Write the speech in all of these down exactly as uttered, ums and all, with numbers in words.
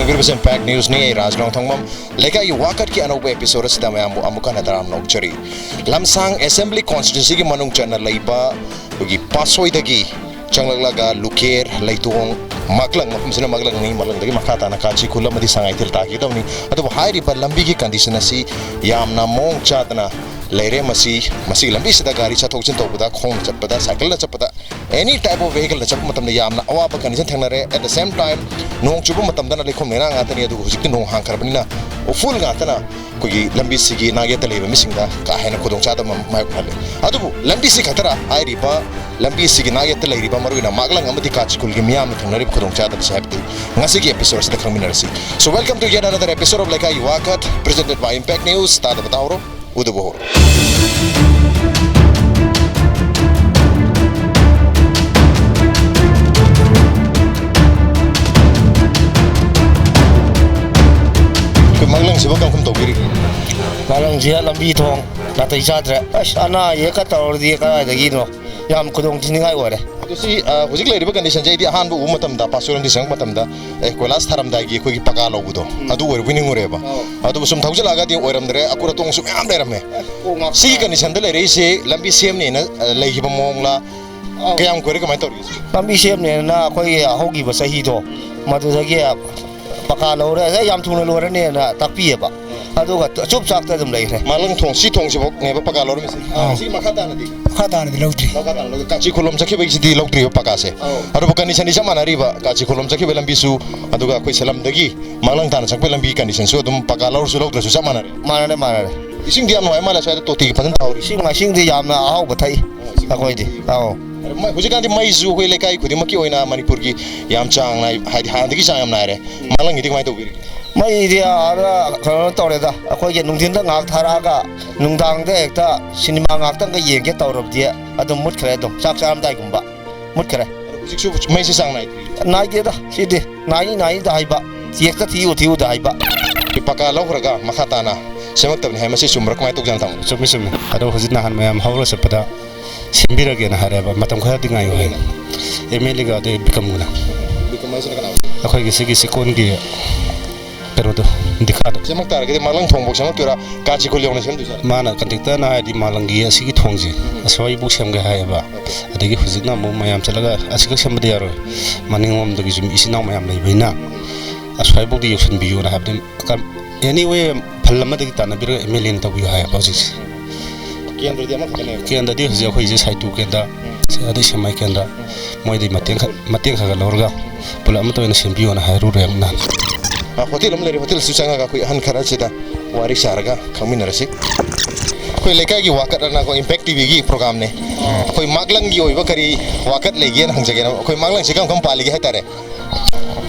Impact ꯅ꯭ꯌꯨꯁꯅꯤ, ꯑꯩ ꯔꯥꯖ ꯅꯣꯡꯊꯣꯡꯕꯝ꯫ ꯂꯩꯀꯥꯏꯒꯤ ꯋꯥꯀꯠꯀꯤ ꯑꯅꯧꯕ episode ꯑꯁꯤꯗ ꯃꯌꯥꯝꯕꯨ ꯑꯃꯨꯛ ꯍꯟꯅ ꯇꯔꯥꯝꯅ ꯑꯣꯛꯆꯔꯤ꯫ ꯂꯝꯁꯥꯡ assembly constituencyꯒꯤ ꯃꯅꯨꯡ ꯆꯟꯅ ꯂꯩꯕ ꯑꯩꯈꯣꯏꯒꯤ ꯄꯥꯠꯁꯣꯏꯗꯒꯤ ꯆꯪꯂꯛꯂꯒ ꯂꯨꯀꯦꯔ, ꯂꯩꯇꯣꯡ, ꯃꯥꯛꯂꯪ, ꯃꯐꯝꯁꯤꯅ ꯃꯥꯛꯂꯪꯅꯤ, ꯃꯥꯛꯂꯪꯗꯒꯤ ꯃꯈꯥ ꯇꯥꯅ ꯀꯥꯆꯤꯈꯨꯜ ꯑꯃꯗꯤ ꯁꯉꯥꯏꯊꯦꯜ ꯇꯥꯈꯤꯒꯗꯕꯅꯤ꯫ ꯑꯗꯨꯕꯨ ꯍꯥꯏꯔꯤꯕ ꯂꯝꯕꯤꯒꯤ condition ꯑꯁꯤ ꯌꯥꯝꯅ ꯃꯑꯣꯡ ꯆꯥꯗꯅ ꯂꯩꯔꯦ꯫ ꯃꯁꯤ, ꯃꯁꯤꯒꯤ ꯂꯝꯕꯤꯁꯤꯗ ꯒꯥꯔꯤ ꯆꯠꯊꯣꯛ ꯆꯠꯁꯤꯟ ꯇꯧꯕꯗ, ꯈꯣꯡꯅ ꯆꯠꯄꯗ, ꯁꯥꯏꯀꯜꯅ ꯆꯠꯄꯗ, any type of vehicleꯅ ꯆꯠꯄ ꯃꯇꯝꯗ ꯌꯥꯝꯅ ꯑꯋꯥꯕ condition ꯊꯦꯡꯅꯔꯦ꯫ At the same time, ꯅꯣꯡ ꯆꯨꯕ ꯃꯇꯝꯗꯅ ꯂꯩꯈꯣꯝ ꯂꯩꯅꯥꯡ ꯉꯥꯛꯇꯅꯤ, ꯑꯗꯨꯕꯨ ꯍꯧꯖꯤꯛꯇꯤ ꯅꯣꯡ ꯍꯥꯡꯈ꯭ꯔꯕꯅꯤꯅ ꯎꯐꯨꯜ ꯉꯥꯛꯇꯅ ꯑꯩꯈꯣꯏꯒꯤ ꯂꯝꯕꯤꯁꯤꯒꯤ ꯅꯥꯛꯌꯦꯠꯇ ꯂꯩꯕ ꯃꯤꯁꯤꯡꯗ ꯀꯥ ꯍꯦꯟꯅ ꯈꯨꯗꯣꯡꯆꯥꯗꯕ ꯃꯥꯌꯣꯛꯅꯍꯜꯂꯦ꯫ ꯑꯗꯨꯕꯨ ꯂꯝꯕꯤꯁꯤ ꯈꯛꯇꯔ ꯍꯥꯏꯔꯤꯕ ꯂꯝꯕꯤꯁꯤꯒꯤ ꯅꯥꯛꯌꯦꯠꯇ ꯂꯩꯔꯤꯕ ꯃꯔꯨꯑꯣꯏꯅ ꯃꯥꯛꯂꯪ ꯑꯃꯗꯤ ꯀꯥꯆꯤꯈꯨꯜꯒꯤ ꯃꯤꯌꯥꯝꯅ ꯊꯦꯡꯅꯔꯤꯕ ꯈꯨꯗꯣꯡꯆꯥꯗꯕꯁꯤ ꯍꯥꯏꯕꯗꯤ ꯉꯁꯤꯒꯤ episode ꯑꯁꯤꯗ ꯈꯪꯃꯤꯟꯅꯔꯁꯤ꯫ So welcome to yet another episode of ꯂꯩꯀꯥꯏꯒꯤ ꯋꯥꯀꯠ, presented by Impact News꯫ ꯇꯥꯗꯕ ꯇꯥꯍꯧꯔꯣ, ꯎꯗꯕ ꯍꯧꯔꯣ꯫ ꯑꯩꯈꯣꯏ ꯃꯥꯛꯂꯪꯁꯤꯕꯨ ꯀꯔꯝ ꯀꯔꯝ ꯇꯧꯕꯤꯔꯤꯒꯦ? ꯃꯥꯛꯂꯪꯁꯤꯗ ꯂꯝꯕꯤ ꯊꯣꯡ ꯅꯥꯇꯩ ꯆꯥꯗ꯭ꯔꯦ꯫ ꯑꯁ, ꯑꯅꯥ ꯑꯌꯦꯛꯀ ꯇꯧꯔꯗꯤ ꯀꯗꯥꯏꯗꯒꯤꯅꯣ? ꯌꯥꯝ ꯈꯨꯗꯣꯡꯊꯤꯅꯤꯡꯉꯥꯏ ꯑꯣꯏꯔꯦ꯫ ꯑꯗꯨ ꯁꯤ, ꯑ, ꯍꯧꯖꯤꯛ ꯂꯩꯔꯤꯕ conditionꯁꯦ ꯑꯩꯗꯤ ꯑꯍꯥꯟꯕ ꯎꯕ ꯃꯇꯝꯗ, ꯄꯥꯁꯣꯔꯦꯟꯗꯤ ꯆꯪꯉꯛꯄ ꯃꯇꯝꯗ, ꯑꯦ, ꯀꯣꯏꯂꯥꯁ ꯊꯥꯔꯝꯗꯥꯏꯒꯤ ꯑꯩꯈꯣꯏꯒꯤ ꯄꯀꯥ ꯂꯧꯕꯗꯣ, ꯎꯝ꯫ ꯑꯗꯨ ꯑꯣꯏꯔꯕꯣꯏ ꯅꯤꯡꯉꯨꯔꯦꯕ꯫ ꯑꯧ꯫ ꯑꯗꯨꯕꯨ ꯁꯨꯝ ꯊꯧꯖꯤꯜꯂꯛꯑꯒꯗꯤ ꯑꯣꯏꯔꯝꯗ꯭ꯔꯦ, ꯑꯀꯨꯠ ꯑꯇꯣꯡꯁꯨ ꯃꯌꯥꯝ ꯂꯩꯔꯝꯃꯦ꯫ ꯑꯦ, ꯀꯣꯛ ꯉꯥꯎ-, ꯁꯤꯒꯤ conditionꯗ ꯂꯩꯔꯛꯏꯁꯦ ꯂꯝꯕꯤ ꯁꯦꯝꯅꯦꯅ, ꯑ, ꯂꯩꯈꯤꯕ ꯃꯑꯣꯡꯂ? ꯑꯧ꯫ ꯀꯌꯥꯝ ꯀꯨꯏꯔꯦ, ꯀꯃꯥꯏꯅ ꯇꯧꯔꯤꯒꯦ? ꯂꯝꯕꯤ ꯁꯦꯝꯅꯦꯅ ꯑꯩꯈꯣꯏꯒꯤ ꯍꯧꯈꯤꯕ ꯆꯍꯤꯗꯣ, ꯎꯝ꯫ ꯃꯗꯨꯗꯒꯤ ꯄꯀꯥ ꯂꯧꯔꯦ, ꯑꯦ, ꯌꯥꯝ ꯊꯨꯅ ꯂꯣꯏꯔꯅꯦꯅ ꯇꯥꯛꯄꯤꯌꯦꯕ꯫ ꯑꯗꯨꯒ ꯆꯨꯞ ꯆꯥꯛꯇ ꯑꯗꯨꯝ ꯂꯩꯈ꯭ꯔꯦ꯫ ꯃꯥꯛꯂꯪ ꯊꯣꯡ, ꯁꯤ ꯊꯣꯡꯁꯤꯐꯥꯎꯅꯦꯕ ꯄꯀꯥ ꯂꯧꯔꯝꯃꯤꯁꯦ? ꯑꯥ꯫ ꯁꯤꯒꯤ ꯃꯈꯥ ꯇꯥꯅꯗꯤ? ꯃꯈꯥ ꯇꯥꯅꯗꯤ ꯂꯧꯗ꯭ꯔꯤ꯫ ꯃꯈꯥ ꯇꯥꯅ ꯂꯧꯗ꯭ꯔꯤ꯫ ꯀꯥꯆꯤꯈꯨꯜꯂꯣꯝ ꯆꯠꯈꯤꯕꯒꯤꯁꯤꯗꯤ ꯂꯧꯗ꯭ꯔꯤꯕ ꯄꯀꯥꯁꯦ? ꯑꯧ꯫ ꯑꯗꯨꯕꯨ conditionꯗꯤ ꯆꯞ ꯃꯥꯟꯅꯔꯤꯕ, ꯀꯥꯆꯤꯈꯨꯜꯂꯣꯝ ꯆꯠꯈꯤꯕꯒꯤ ꯂꯝꯕꯤꯁꯨ, ꯑꯗꯨꯒ ꯑꯩꯈꯣꯏ ꯁꯦꯂꯝꯗꯒꯤ ꯃꯥꯛꯂꯪ ꯇꯥꯅ ꯆꯪꯕꯒꯤ ꯂꯝꯕꯤ conditionꯁꯨ ꯑꯗꯨꯝ ꯄꯀꯥ ꯂꯧꯔꯁꯨ ꯂꯧꯗ꯭ꯔꯁꯨ ꯆꯞ ꯃꯥꯟꯅꯔꯦ? ꯃꯥꯟꯅꯔꯦ, ꯃꯥꯟꯅꯔꯦ꯫ ꯏꯁꯤꯡꯗꯤ ꯌꯥꯝ ꯅꯨꯡꯉꯥꯏ ꯃꯥꯜꯂꯦ, ꯁ꯭ꯋꯥꯏꯗ ꯇꯣꯇꯤꯒꯤ ꯐꯖꯅ ꯇꯧꯔꯤ꯫ ꯏꯁꯤꯡ ꯃꯥꯏꯁꯤꯡꯗꯤ ꯌꯥꯝꯅ ꯑꯍꯥꯎꯕ ꯊꯛꯏ ꯑꯩꯈꯣꯏꯗꯤ꯫ ꯑꯧ꯫ ꯃ-, ꯍꯧꯖꯤꯛꯀꯥꯟꯗꯤ ꯃꯩꯁꯨ ꯑꯩꯈꯣꯏ ꯂꯩꯀꯥꯏ ꯈꯨꯗꯤꯡꯃꯛꯀꯤ ꯑꯣꯏꯅ ꯃꯅꯤꯄꯨꯔꯒꯤ ꯌꯥꯝ ꯆꯥꯡ ꯅꯥꯏ, ꯍꯥꯏꯗꯤ ꯍꯥꯟꯅꯗꯒꯤ ꯆꯥꯡ ꯌꯥꯝ ꯅꯥꯏꯔꯦ꯫ ꯎꯝ꯫ ꯃꯥꯛꯂꯪꯒꯤꯗꯤ ꯀꯃꯥꯏꯅ ꯇꯧꯕꯤꯔꯤꯒꯦ? ꯃꯩꯗꯤ ꯑꯥꯗ ꯀꯩꯅꯣ ꯇꯧꯔꯦꯗ, ꯑꯩꯈꯣꯏꯒꯤ ꯅꯨꯡꯊꯤꯟꯗ ꯉꯥꯏꯍꯥꯛ ꯊꯥꯔꯛꯑꯒ ꯅꯨꯡꯗꯥꯡꯗ ꯍꯦꯛꯇ ꯁꯤꯅꯦꯃꯥ ꯉꯥꯛꯇꯪꯒ ꯌꯦꯡꯒꯦ ꯇꯧꯔꯕꯗꯤ ꯑꯗꯨꯝ ꯃꯨꯠꯈ꯭ꯔꯦ, ꯑꯗꯨꯝ ꯆꯥꯛ ꯆꯥꯔꯝꯗꯥꯏꯒꯨꯝꯕ ꯃꯨꯠꯈ꯭ꯔꯦ꯫ ꯑꯗꯣ ꯍꯧꯖꯤꯛꯁꯨ ꯃꯩꯁꯤ ꯆꯥꯡ ꯅꯥꯏꯗ꯭ꯔꯤ? ꯅꯥꯏꯗꯦꯗ, ꯁꯤꯗꯤ ꯅꯥꯏꯅꯤ ꯅꯥꯏꯅꯤꯗ ꯍꯥꯏꯕ, ꯆꯦꯛꯇ ꯊꯤꯌꯨ ꯊꯤꯌꯨꯗ ꯍꯥꯏꯕ꯫ ꯄꯀꯥ ꯂꯧꯈ꯭ꯔꯒ ꯃꯈꯥ ꯇꯥꯅ ꯁꯦꯝꯃꯛꯇꯕꯅꯤ ꯍꯥꯏ, ꯃꯁꯤ ꯆꯨꯝꯕ꯭ꯔꯥ, ꯀꯃꯥꯏꯅ ꯇꯧꯖꯥꯠꯅꯣ, ꯇꯥꯃꯣ? ꯆꯨꯝꯃꯤ, ꯆꯨꯝꯃꯤ꯫ ꯑꯗꯣ ꯍꯧꯖꯤꯛ ꯅꯍꯥꯟ ꯃꯌꯥꯝ ꯍꯧꯔ ꯆꯠꯄꯗ ꯁꯦꯝꯕꯤꯔꯒꯦꯅ ꯍꯥꯏꯔꯦꯕ, ꯃꯇꯝ ꯈꯔꯗꯤ ꯉꯥꯏꯌꯨ ꯍꯥꯏꯅ꯫ ꯑꯦꯝ ꯑꯦꯜ ꯑꯦꯒ ꯑꯗꯩ ꯕꯤꯀꯝꯒꯅ꯫ ꯕꯤꯀꯝ ꯑꯩꯈꯣꯏꯒꯤ ꯁꯤꯒꯤ ꯆꯤꯀꯣꯟꯒꯤ ꯀꯩꯅꯣꯗꯣ, ꯗꯤꯈꯥꯗꯣ꯫ ꯁꯦꯝꯃꯛ ꯇꯥꯔꯒꯗꯤ ꯃꯥꯂꯪ ꯊꯣꯡꯐꯧ ꯁꯦꯝꯃꯛꯇꯣꯏꯔꯥ? ꯀꯥꯆꯤꯈꯨꯜ ꯌꯧꯅ ꯁꯦꯝꯗꯣꯏꯖꯥꯠꯂꯥ? ꯃꯥꯅ ꯀꯟꯇ꯭ꯔꯦꯛꯇꯔꯅ ꯍꯥꯏꯔꯗꯤ ꯃꯥꯂꯪꯒꯤ ꯑꯁꯤꯒꯤ ꯊꯣꯡꯁꯦ, ꯎꯝ꯫ ꯑꯁ꯭ꯋꯥꯏꯕꯨꯛ ꯁꯦꯝꯒꯦ ꯍꯥꯏꯌꯦꯕ꯫ ꯑꯣꯀꯦ꯫ ꯑꯗꯒꯤ ꯍꯧꯖꯤꯛꯅ ꯑꯃꯨꯛ ꯃꯌꯥꯝ ꯆꯠꯂꯒ ꯑꯁꯤꯈꯛ ꯁꯦꯝꯕꯗꯤ ꯌꯥꯔꯣꯏ, ꯃꯅꯤꯡꯂꯣꯝꯗꯒꯤꯁꯨ ꯃꯤ ꯏꯆꯤꯟ ꯏꯅꯥꯎ ꯃꯌꯥꯝ ꯂꯩꯕꯅꯤꯅ, ꯎꯝ꯫ ꯑꯁ꯭ꯋꯥꯏꯕꯨꯛꯇꯤ ꯌꯧꯁꯤꯟꯕꯤꯌꯣꯅ ꯍꯥꯏꯕꯗꯤ, ꯀꯝ-, anyway, ꯐꯜ ꯑꯃꯗꯒꯤ ꯇꯥꯟꯅꯕꯤꯔꯒ ꯑꯦꯝ ꯑꯦꯜ ꯑꯦꯅ ꯇꯧꯕꯤꯌꯨ ꯍꯥꯏꯌꯦꯕ ꯍꯧꯖꯤꯛꯁꯦ꯫ ꯀꯦꯟꯗ꯭ꯔꯗꯤ ꯑꯃꯈꯛꯇꯅꯦꯕ? ꯀꯦꯟꯗ꯭ꯔꯗꯤ ꯍꯧꯖꯤꯛ ꯑꯩꯈꯣꯏꯁꯦ ꯁꯥꯏꯇꯨ ꯀꯦꯟꯗ꯭ꯔ, ꯎꯝ꯫ ꯑꯗꯩ ꯁꯦꯛꯃꯥꯏ ꯀꯦꯟꯗ꯭ꯔ, ꯎꯝ꯫ ꯃꯣꯏꯗꯩ ꯃꯇꯦꯡ ꯈ-, ꯃꯇꯦꯡ ꯈꯔ ꯈꯔ ꯂꯧꯔꯒ ꯄꯨꯂꯞ ꯑꯃꯠꯇ ꯑꯣꯏꯅ ꯁꯦꯝꯕꯤꯌꯣꯅ ꯍꯥꯏꯔꯨꯔꯦ ꯅꯍꯥꯟ꯫ ꯑ, ꯍꯣꯇꯦꯜ ꯑꯃ ꯂꯩꯔꯦ, ꯍꯣꯇꯦꯜꯁꯨ ꯆꯪꯉꯒ ꯑꯩꯈꯣꯏ ꯑꯍꯟ ꯈꯔꯁꯤꯗ ꯋꯥꯔꯤ ꯁꯥꯔꯒ ꯈꯪꯃꯤꯟꯅꯔꯁꯤ꯫ ꯑꯩꯈꯣꯏ ꯂꯩꯀꯥꯏꯒꯤ ꯋꯥꯀꯠ ꯑꯅ ꯑꯩꯈꯣꯏ ꯏꯝꯄꯦꯛ ꯇꯤ ꯚꯤꯒꯤ ꯄ꯭ꯔꯣꯒꯥꯝꯅꯦ꯫ ꯑꯩꯈꯣꯏ ꯃꯥꯛꯂꯪꯒꯤ ꯑꯣꯏꯕ ꯀꯔꯤ ꯋꯥꯀꯠ ꯂꯩꯒꯦꯅ ꯍꯪꯖꯒꯦꯅ꯫ ꯑꯩꯈꯣꯏ ꯃꯥꯛꯂꯪꯁꯦ ꯀꯔꯝ ꯀꯔꯝ ꯄꯥꯜꯂꯤꯒꯦ ꯍꯥꯏꯇꯥꯔꯦ?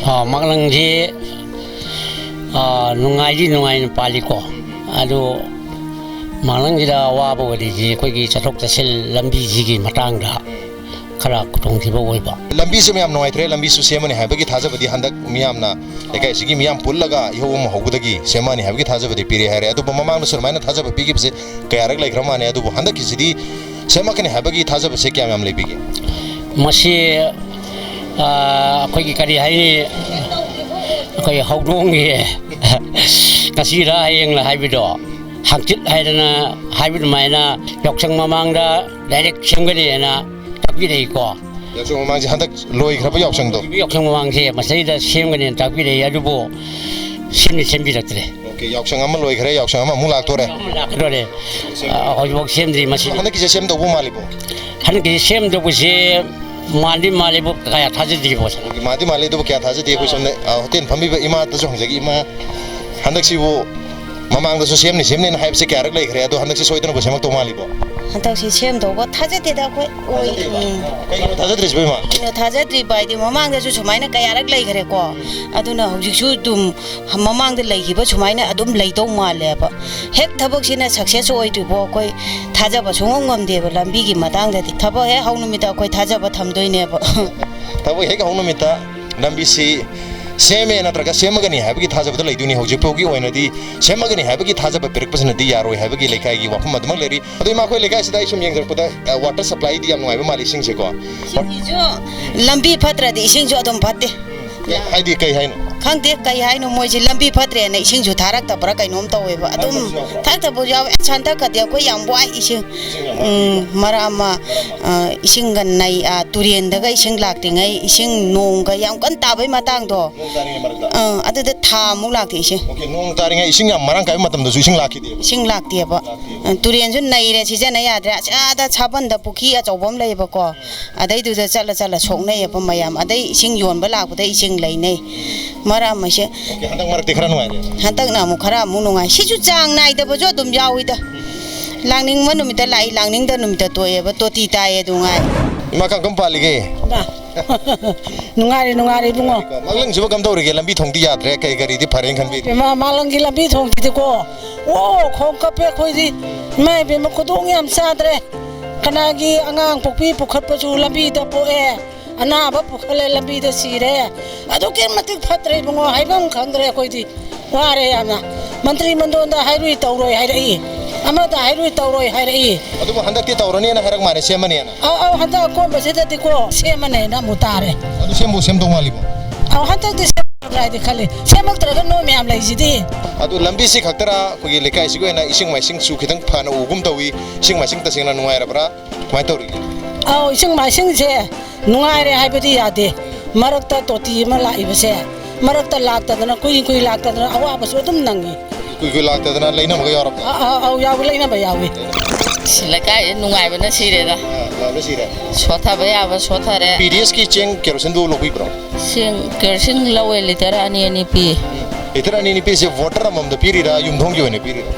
ꯑꯥ, ꯃꯥꯛꯂꯪꯁꯤ, ꯑꯥ, ꯅꯨꯡꯉꯥꯏꯗꯤ ꯅꯨꯡꯉꯥꯏꯅ ꯄꯥꯜꯂꯤꯀꯣ꯫ ꯑꯗꯨ ꯃꯥꯛꯂꯪꯁꯤꯗ ꯑꯋꯥꯕ ꯑꯣꯏꯔꯤꯁꯤ ꯑꯩꯈꯣꯏꯒꯤ ꯆꯠꯊꯣꯛ ꯆꯠꯁꯤꯟ ꯂꯝꯕꯤꯁꯤꯒꯤ ꯃꯇꯥꯡꯗ ꯈꯔ ꯈꯨꯗꯣꯡꯊꯤꯕ ꯑꯣꯏꯕ꯫ ꯂꯝꯕꯤꯁꯦ ꯃꯌꯥꯝ ꯅꯨꯡꯉꯥꯏꯇ꯭ꯔꯦ, ꯂꯝꯕꯤꯁꯨ ꯁꯦꯝꯃꯅꯤ ꯍꯥꯏꯕꯒꯤ ꯊꯥꯖꯕꯗꯤ ꯍꯟꯗꯛ ꯃꯤꯌꯥꯝꯅ, ꯂꯩꯀꯥꯏꯁꯤꯒꯤ ꯃꯤꯌꯥꯝ ꯄꯨꯜꯂꯒ ꯏꯍꯧ ꯑꯃ ꯍꯧꯕꯗꯒꯤ ꯁꯦꯝꯃꯅꯤ ꯍꯥꯏꯕꯒꯤ ꯊꯥꯖꯕꯗꯤ ꯄꯤꯔꯦ ꯍꯥꯏꯔꯦ꯫ ꯑꯗꯨꯕꯨ ꯃꯃꯥꯡꯗꯁꯨ ꯑꯗꯨꯃꯥꯏꯅ ꯊꯥꯖꯕ ꯄꯤꯈꯤꯕꯁꯦ ꯀꯌꯥꯔꯛ ꯂꯩꯈ꯭ꯔ ꯃꯥꯜꯂꯦ꯫ ꯑꯗꯨꯕꯨ ꯍꯟꯗꯛꯀꯤꯁꯤꯗꯤ ꯁꯦꯝꯃꯛꯀꯅꯤ ꯍꯥꯏꯕꯒꯤ ꯊꯥꯖꯕꯁꯦ ꯀꯌꯥꯝ ꯌꯥꯝ ꯂꯩꯕꯤꯒꯦ? ꯃꯁꯤ, ꯑꯥ, ꯑꯩꯈꯣꯏꯒꯤ ꯀꯔꯤ ꯍꯥꯏꯅꯤ, ꯑꯩꯈꯣꯏ ꯍꯧꯗꯣꯡꯒꯤ ꯉꯁꯤꯔ ꯍꯌꯦꯡꯂ ꯍꯥꯏꯕꯗꯣ, ꯍꯪꯆꯤꯠ ꯍꯥꯏꯗꯅ ꯍꯥꯏꯕ ꯑꯗꯨꯃꯥꯏꯅ ꯌꯥꯎꯁꯪ ꯃꯃꯥꯡꯗ ꯗꯥꯏꯔꯦꯛ ꯁꯦꯝꯒꯅꯤꯅ ꯇꯥꯛꯄꯤꯔꯛꯏꯀꯣ꯫ ꯌꯥꯎꯁꯪ ꯃꯃꯥꯡꯁꯦ ꯍꯟꯗꯛ ꯂꯣꯏꯈ꯭ꯔꯕ ꯌꯥꯎꯁꯪꯗꯣ? ꯌꯥꯎꯁꯪ ꯃꯃꯥꯡꯁꯦ ꯃꯁꯤꯗ ꯁꯦꯝꯒꯅꯤꯅ ꯇꯥꯛꯄꯤꯔꯛꯏ, ꯑꯗꯨꯕꯨ ꯁꯦꯝꯗꯤ ꯁꯦꯝꯕꯤꯔꯛꯇ꯭ꯔꯦ꯫ ꯑꯣꯀꯦ, ꯌꯥꯎꯁꯪ ꯑꯃ ꯂꯣꯏꯈ꯭ꯔꯦ, ꯌꯥꯎꯁꯪ ꯑꯃꯃꯨꯛ ꯂꯥꯛꯇꯣꯔꯦ꯫ ꯑꯃ ꯂꯥꯛꯀꯗꯣꯔꯦ꯫ ꯑ, ꯍꯧꯖꯤꯛꯐꯥꯎ ꯁꯦꯝꯗ꯭ꯔꯤ ꯃꯁꯤ꯫ ꯍꯟꯗꯛꯀꯤꯁꯦ ꯁꯦꯝꯗꯧꯕ ꯃꯥꯜꯂꯤꯕꯣ? ꯍꯟꯗꯛꯀꯤꯁꯦ ꯁꯦꯝꯗꯧꯕꯁꯦ ꯃꯥꯟꯗꯤ ꯃꯥꯜꯂꯤꯕꯣ, ꯀꯌꯥ ꯊꯥꯖꯗ꯭ꯔꯤꯕꯣ꯫ ꯑꯣꯀꯦ, ꯃꯥꯟꯗꯤ ꯃꯥꯜꯂꯤ, ꯑꯗꯨꯕꯨ ꯀꯌꯥ ꯊꯥꯖꯗꯦ꯫ ꯑꯩꯈꯣꯏ ꯁꯣꯝꯗ, ꯑ, ꯍꯣꯇꯦꯜ ꯐꯝꯃꯤꯕ ꯏꯃꯥꯗꯁꯨ ꯍꯪꯖꯒꯦ꯫ ꯏꯃꯥ, ꯍꯟꯗꯛꯁꯤꯕꯨ ꯃꯃꯥꯡꯗꯁꯨ ꯁꯦꯝꯅꯤ ꯁꯦꯝꯅꯤꯅ ꯍꯥꯏꯕꯁꯦ ꯀꯌꯥꯔꯛ ꯂꯩꯈ꯭ꯔꯦ, ꯑꯗꯣ ꯍꯟꯗꯛꯁꯤ ꯁꯣꯏꯗꯅꯕꯨ ꯁꯦꯝꯃꯛꯇꯧ ꯃꯥꯜꯂꯤꯕꯣ? ꯍꯟꯗꯛꯁꯤ ꯁꯦꯝꯗꯧꯕ ꯊꯥꯖꯗꯦꯗ ꯑꯩꯈꯣꯏ꯫ ꯑꯣꯏ-, ꯊꯥꯖꯗꯦꯕ? ꯎꯝ꯫ ꯀꯩꯒꯤꯅꯣ ꯊꯥꯖꯗ꯭ꯔꯤꯁꯤꯕꯣ, ꯏꯃꯥ? ꯀꯩꯅꯣ ꯊꯥꯖꯗ꯭ꯔꯤꯕ ꯍꯥꯏꯗꯤ, ꯃꯃꯥꯡꯗꯁꯨ ꯁꯨꯃꯥꯏꯅ ꯀꯌꯥꯔꯛ ꯂꯩꯈ꯭ꯔꯦꯀꯣ꯫ ꯑꯗꯨꯅ ꯍꯧꯖꯤꯛꯁꯨ ꯑꯗꯨꯝ ꯃꯃꯥꯡꯗ ꯂꯩꯈꯤꯕ ꯁꯨꯃꯥꯏꯅ ꯑꯗꯨꯝ ꯂꯩꯗꯧ ꯃꯥꯜꯂꯦꯕ꯫ ꯍꯦꯛ ꯊꯕꯛꯁꯤꯅ success ꯑꯣꯏꯗ꯭ꯔꯤꯕꯣ ꯑꯩꯈꯣꯏ ꯊꯥꯖꯕ ꯁꯨꯡꯉꯝ ꯉꯝꯗꯦꯕ ꯂꯝꯕꯤꯒꯤ ꯃꯇꯥꯡꯗꯗꯤ꯫ ꯊꯕꯛ ꯍꯦꯛ ꯍꯧ ꯅꯨꯃꯤꯠꯇ ꯑꯩꯈꯣꯏ ꯊꯥꯖꯕ ꯊꯝꯗꯣꯏꯅꯦꯕ꯫ ꯊꯕꯛ ꯍꯦꯛ ꯍꯧ ꯅꯨꯃꯤꯠꯇ ꯂꯝꯕꯤꯁꯤ ꯁꯦꯝꯃꯦ ꯅꯠꯇ꯭ꯔꯒ ꯁꯦꯝꯃꯒꯅꯤ ꯍꯥꯏꯕꯒꯤ ꯊꯥꯖꯕꯗ ꯂꯩꯗꯣꯏꯅꯤ꯫ ꯍꯧꯖꯤꯛ ꯐꯥꯎꯒꯤ ꯑꯣꯏꯅꯗꯤ ꯁꯦꯝꯃꯒꯅꯤ ꯍꯥꯏꯕꯒꯤ ꯊꯥꯖꯕ ꯄꯤꯔꯛꯄꯁꯤꯅꯗꯤ ꯌꯥꯔꯣꯏ ꯍꯥꯏꯕꯒꯤ ꯂꯩꯀꯥꯏꯒꯤ ꯋꯥꯐꯝ ꯑꯗꯨꯃꯛ ꯂꯩꯔꯤ꯫ ꯑꯗꯣ ꯏꯃꯥ, ꯑꯩꯈꯣꯏ ꯂꯩꯀꯥꯏꯁꯤꯗ ꯑꯩ ꯁꯨꯝ ꯌꯦꯡꯖꯔꯛꯄꯗ, ꯑ, water supplyꯗꯤ ꯌꯥꯝ ꯅꯨꯡꯉꯥꯏꯕ ꯃꯥꯜꯂꯤ, ꯏꯁꯤꯡꯁꯦꯀꯣ꯫ ꯏꯁꯤꯡꯁꯤꯁꯨ ꯂꯝꯕꯤ ꯐꯠꯇ꯭ꯔꯗꯤ ꯏꯁꯤꯡꯁꯨ ꯑꯗꯨꯝ ꯐꯠꯇꯦ꯫ ꯍꯥꯏꯗꯤ ꯀꯩ ꯍꯥꯏꯅꯣ? ꯈꯪꯗꯦ ꯀꯩ ꯍꯥꯏꯅꯣ, ꯃꯣꯏꯁꯦ ꯂꯝꯕꯤ ꯐꯠꯇ꯭ꯔꯦꯅ ꯏꯁꯤꯡꯁꯨ ꯊꯥꯔꯛꯇꯕ꯭ꯔꯥ ꯀꯩꯅꯣꯝ ꯇꯧꯋꯦꯕ꯫ ꯑꯗꯨꯝ ꯊꯥꯔꯛꯇꯕꯁꯨ ꯌꯥꯎꯕ꯭ꯔꯥ? ꯊꯥꯔꯛꯇꯕꯁꯨ ꯌꯥꯎꯋꯦ꯫ ꯑꯁ, ꯍꯟꯗꯛꯀꯗꯤ ꯑꯩꯈꯣꯏ ꯌꯥꯝ ꯋꯥꯏ ꯏꯁꯤꯡ꯫ ꯏꯁꯤꯡ ꯌꯥꯝ ꯋꯥꯏ꯫ ꯎꯝ, ꯃꯔꯛ ꯑꯃ, ꯑ, ꯏꯁꯤꯡꯒ ꯅꯩ-, ꯑ, ꯇꯨꯔꯦꯟꯗꯒ ꯏꯁꯤꯡ ꯂꯥꯛꯇ꯭ꯔꯤꯉꯩ, ꯏꯁꯤꯡ ꯅꯣꯡꯒ ꯌꯥꯝ ꯀꯟꯅ ꯇꯥꯕꯩ ꯃꯇꯥꯡꯗꯣ꯫ ꯅꯣꯡ ꯇꯥꯔꯤꯉꯩ ꯃꯔꯛꯇ? ꯑ, ꯑꯗꯨꯗ ꯊꯥ ꯑꯃꯨꯛ ꯂꯥꯛꯇꯦ ꯏꯁꯤꯡ꯫ ꯑꯣꯀꯦ, ꯅꯣꯡ ꯇꯥꯔꯤꯉꯩ ꯏꯁꯤꯡ ꯌꯥꯝ ꯃꯔꯥꯡ ꯀꯥꯏꯕ ꯃꯇꯝꯗꯁꯨ ꯏꯁꯤꯡ ꯂꯥꯛꯈꯤꯗꯦꯕ? ꯏꯁꯤꯡ ꯂꯥꯛꯇꯦꯕ꯫ ꯂꯥꯛꯇꯦꯕ꯫ ꯑ, ꯇꯨꯔꯦꯟꯁꯨ ꯅꯩꯔꯦ, ꯁꯤꯖꯤꯟꯅ ꯌꯥꯗ꯭ꯔꯦ꯫ ꯑꯁ, ꯑꯥꯗ ꯁꯥꯕꯟꯗ ꯄꯨꯈ꯭ꯔꯤ ꯑꯆꯧꯕ ꯑꯃ ꯂꯩꯌꯦꯕꯀꯣ꯫ ꯑꯗꯩꯗꯨꯗ ꯆꯠꯂ ꯆꯠꯂ ꯁꯣꯛꯅꯩꯌꯦꯕ ꯃꯌꯥꯝ꯫ ꯑꯗꯩ ꯏꯁꯤꯡ ꯌꯣꯟꯕ ꯂꯥꯛꯄꯗ ꯏꯁꯤꯡ ꯂꯩꯅꯩ꯫ ꯃꯔꯛ ꯑꯃꯁꯦ꯫ ꯑꯣꯀꯦ, ꯍꯟꯗꯛ ꯃꯔꯛꯇꯤ ꯈꯔ ꯅꯨꯡꯉꯥꯏꯔꯦ꯫ ꯍꯟꯗꯛꯅ ꯑꯃꯨꯛ ꯈꯔ ꯑꯃꯨꯛ ꯅꯨꯡꯉꯥꯏ꯫ ꯁꯤꯁꯨ ꯆꯥꯡ ꯅꯥꯏꯗꯕꯁꯨ ꯑꯗꯨꯝ ꯌꯥꯎꯏꯗ꯫ ꯂꯥꯛꯅꯤꯡꯕ ꯅꯨꯃꯤꯠꯇ ꯂꯥꯛꯏ, ꯂꯥꯛꯅꯤꯡꯗ ꯅꯨꯃꯤꯠꯇ ꯇꯣꯛꯑꯦꯕ꯫ ꯇꯣꯇꯤ ꯇꯥꯏꯌꯦ ꯑꯗꯨ ꯉꯥꯏ꯫ ꯏꯃꯥ, ꯀꯔꯝ ꯀꯔꯝ ꯄꯥꯜꯂꯤꯒꯦ? ꯏꯃꯥ꯫ ꯅꯨꯡꯉꯥꯏꯔꯤ, ꯅꯨꯡꯉꯥꯏꯔꯤ ꯏꯕꯨꯡꯉꯣ꯫ ꯃꯥꯂꯪꯁꯤꯕꯨ ꯀꯝꯗꯧꯔꯤꯒꯦ? ꯂꯝꯕꯤ ꯊꯣꯡꯗꯤ ꯌꯥꯗ꯭ꯔꯦ, ꯀꯩ ꯒꯥꯔꯤꯗꯤ ꯐꯔꯦꯅ ꯈꯟꯕꯤꯔꯤ? ꯏꯃꯥ, ꯃꯥꯂꯪꯒꯤ ꯂꯝꯕꯤ ꯊꯣꯡꯁꯤꯗꯤꯀꯣ, ꯑꯣ, ꯈꯣꯡ ꯀꯞꯄꯦ ꯑꯩꯈꯣꯏꯗꯤ꯫ ꯏꯃꯥ ꯏꯕꯦꯝꯃ, ꯈꯨꯗꯣꯡ ꯌꯥꯝ ꯆꯥꯗ꯭ꯔꯦ꯫ ꯀꯅꯥꯒꯤ ꯑꯉꯥꯡ ꯄꯣꯛꯄꯤ ꯄꯨꯈꯠꯄꯁꯨ ꯂꯝꯕꯤꯗ ꯄꯣꯛꯑꯦ, ꯑꯅꯥꯕ ꯄꯨꯈꯠꯂꯦ ꯂꯝꯕꯤꯗ ꯁꯤꯔꯦ꯫ ꯑꯗꯨꯛꯀꯤ ꯃꯇꯤꯛ ꯐꯠꯇ꯭ꯔꯦ ꯏꯕꯨꯡꯉꯣ, ꯍꯥꯏꯐꯝ ꯈꯪꯗ꯭ꯔꯦ ꯑꯩꯈꯣꯏꯗꯤ꯫ ꯋꯥꯔꯦ ꯌꯥꯝꯅ꯫ ꯃꯟꯇ꯭ꯔꯤ ꯃꯟꯗꯣꯟꯗ ꯍꯥꯏꯔꯨꯏ ꯇꯧꯔꯣꯏ ꯍꯥꯏꯔꯛꯏ, ꯑꯃꯗ ꯍꯥꯏꯔꯨꯏ ꯇꯧꯔꯣꯏ ꯍꯥꯏꯔꯛꯏ꯫ ꯑꯗꯨꯕꯨ ꯍꯟꯗꯛꯇꯤ ꯇꯧꯔꯅꯤꯅ ꯍꯥꯏꯔꯛ ꯃꯥꯜꯂꯦ, ꯁꯦꯝꯃꯅꯤꯅ꯫ ꯑꯧ, ꯑꯧ, ꯍꯟꯗꯛ ꯑꯀꯣꯟꯕꯁꯤꯗꯗꯤꯀꯣ ꯁꯦꯝꯃꯅꯦꯅ ꯑꯃꯨꯛ ꯇꯥꯔꯦ꯫ ꯑꯗꯨ ꯁꯦꯝꯕꯨ ꯁꯦꯝꯗꯧ ꯃꯥꯜꯂꯤꯕꯣ? ꯑꯧ, ꯍꯟꯗꯛꯇꯤ ꯁꯦꯝꯃꯗ꯭ꯔꯥ ꯍꯥꯏꯗꯤ ꯈꯜꯂꯤ꯫ ꯁꯦꯝꯃꯛꯇ꯭ꯔꯒ ꯅꯣꯏ ꯃꯌꯥꯝ ꯂꯩꯁꯤꯗꯤ꯫ ꯑꯗꯨ ꯂꯝꯕꯤꯁꯤ ꯈꯛꯇꯔꯥ ꯑꯩꯈꯣꯏꯒꯤ ꯂꯩꯀꯥꯏꯁꯤꯒꯤ ꯑꯣꯏꯅ ꯏꯁꯤꯡ ꯃꯥꯏꯁꯤꯡꯁꯨ ꯈꯤꯇꯪ ꯐꯅ ꯎꯒꯨꯝ ꯇꯧꯏ? ꯏꯁꯤꯡ ꯃꯥꯏꯁꯤꯡ ꯇꯁꯦꯡꯅ ꯅꯨꯡꯉꯥꯏꯔꯕ꯭ꯔꯥ? ꯀꯃꯥꯏꯅ ꯇꯧꯔꯤꯒꯦ? ꯑꯧ, ꯏꯁꯤꯡ ꯃꯥꯏꯁꯤꯡꯁꯦ ꯅꯨꯡꯉꯥꯏꯔꯦ ꯍꯥꯏꯕꯗꯤ ꯌꯥꯗꯦ꯫ ꯃꯔꯛꯇ ꯇꯣꯇꯤ ꯑꯃ ꯂꯥꯛꯏꯕꯁꯦ, ꯃꯔꯛꯇ ꯂꯥꯛꯇꯗꯅ, ꯀꯨꯏ ꯀꯨꯏ ꯂꯥꯛꯇꯗꯅ ꯑꯋꯥꯕꯁꯨ ꯑꯗꯨꯝ ꯅꯪꯉꯤ꯫ ꯀꯨꯏ ꯀꯨꯏ ꯂꯥꯛꯇꯗꯅ ꯂꯩꯅꯕꯒ ꯌꯥꯎꯔꯕ꯭ꯔꯥ? ꯑ-, ꯑ-, ꯑꯧ, ꯌꯥꯎꯏ, ꯂꯩꯅꯕ ꯌꯥꯎꯏ꯫ ꯁꯤ ꯂꯩꯀꯥꯏꯁꯦ ꯅꯨꯡꯉꯥꯏꯕꯅ ꯁꯤꯔꯦꯗ꯫ ꯑ, ꯅꯨꯡꯉꯥꯏꯕꯅ ꯁꯤꯔꯦ꯫ ꯁꯣꯠꯊꯕ ꯌꯥꯕ ꯁꯣꯠꯊꯔꯦ꯫ ꯄꯤ ꯗꯤ ꯑꯦꯁꯀꯤ ꯆꯦꯡ ꯀꯦꯔꯣꯁꯤꯟꯗꯨ ꯂꯧꯕꯤꯕ꯭ꯔꯣ? ꯆꯦꯡ ꯀꯦꯔꯣꯁꯤꯟ ꯂꯧꯋꯦ, ꯂꯤꯇꯔ ꯑꯅꯤ ꯑꯅꯤ ꯄꯤ꯫ ꯂꯤꯇꯔ ꯑꯅꯤ ꯑꯅꯤ ꯄꯤꯁꯦ ꯚꯣꯇꯔ ꯑꯃꯃꯝꯗ ꯄꯤꯔꯤꯔꯥ, ꯌꯨꯝꯊꯣꯡꯒꯤ ꯑꯣꯏꯅ ꯄꯤꯔꯤꯔꯥ?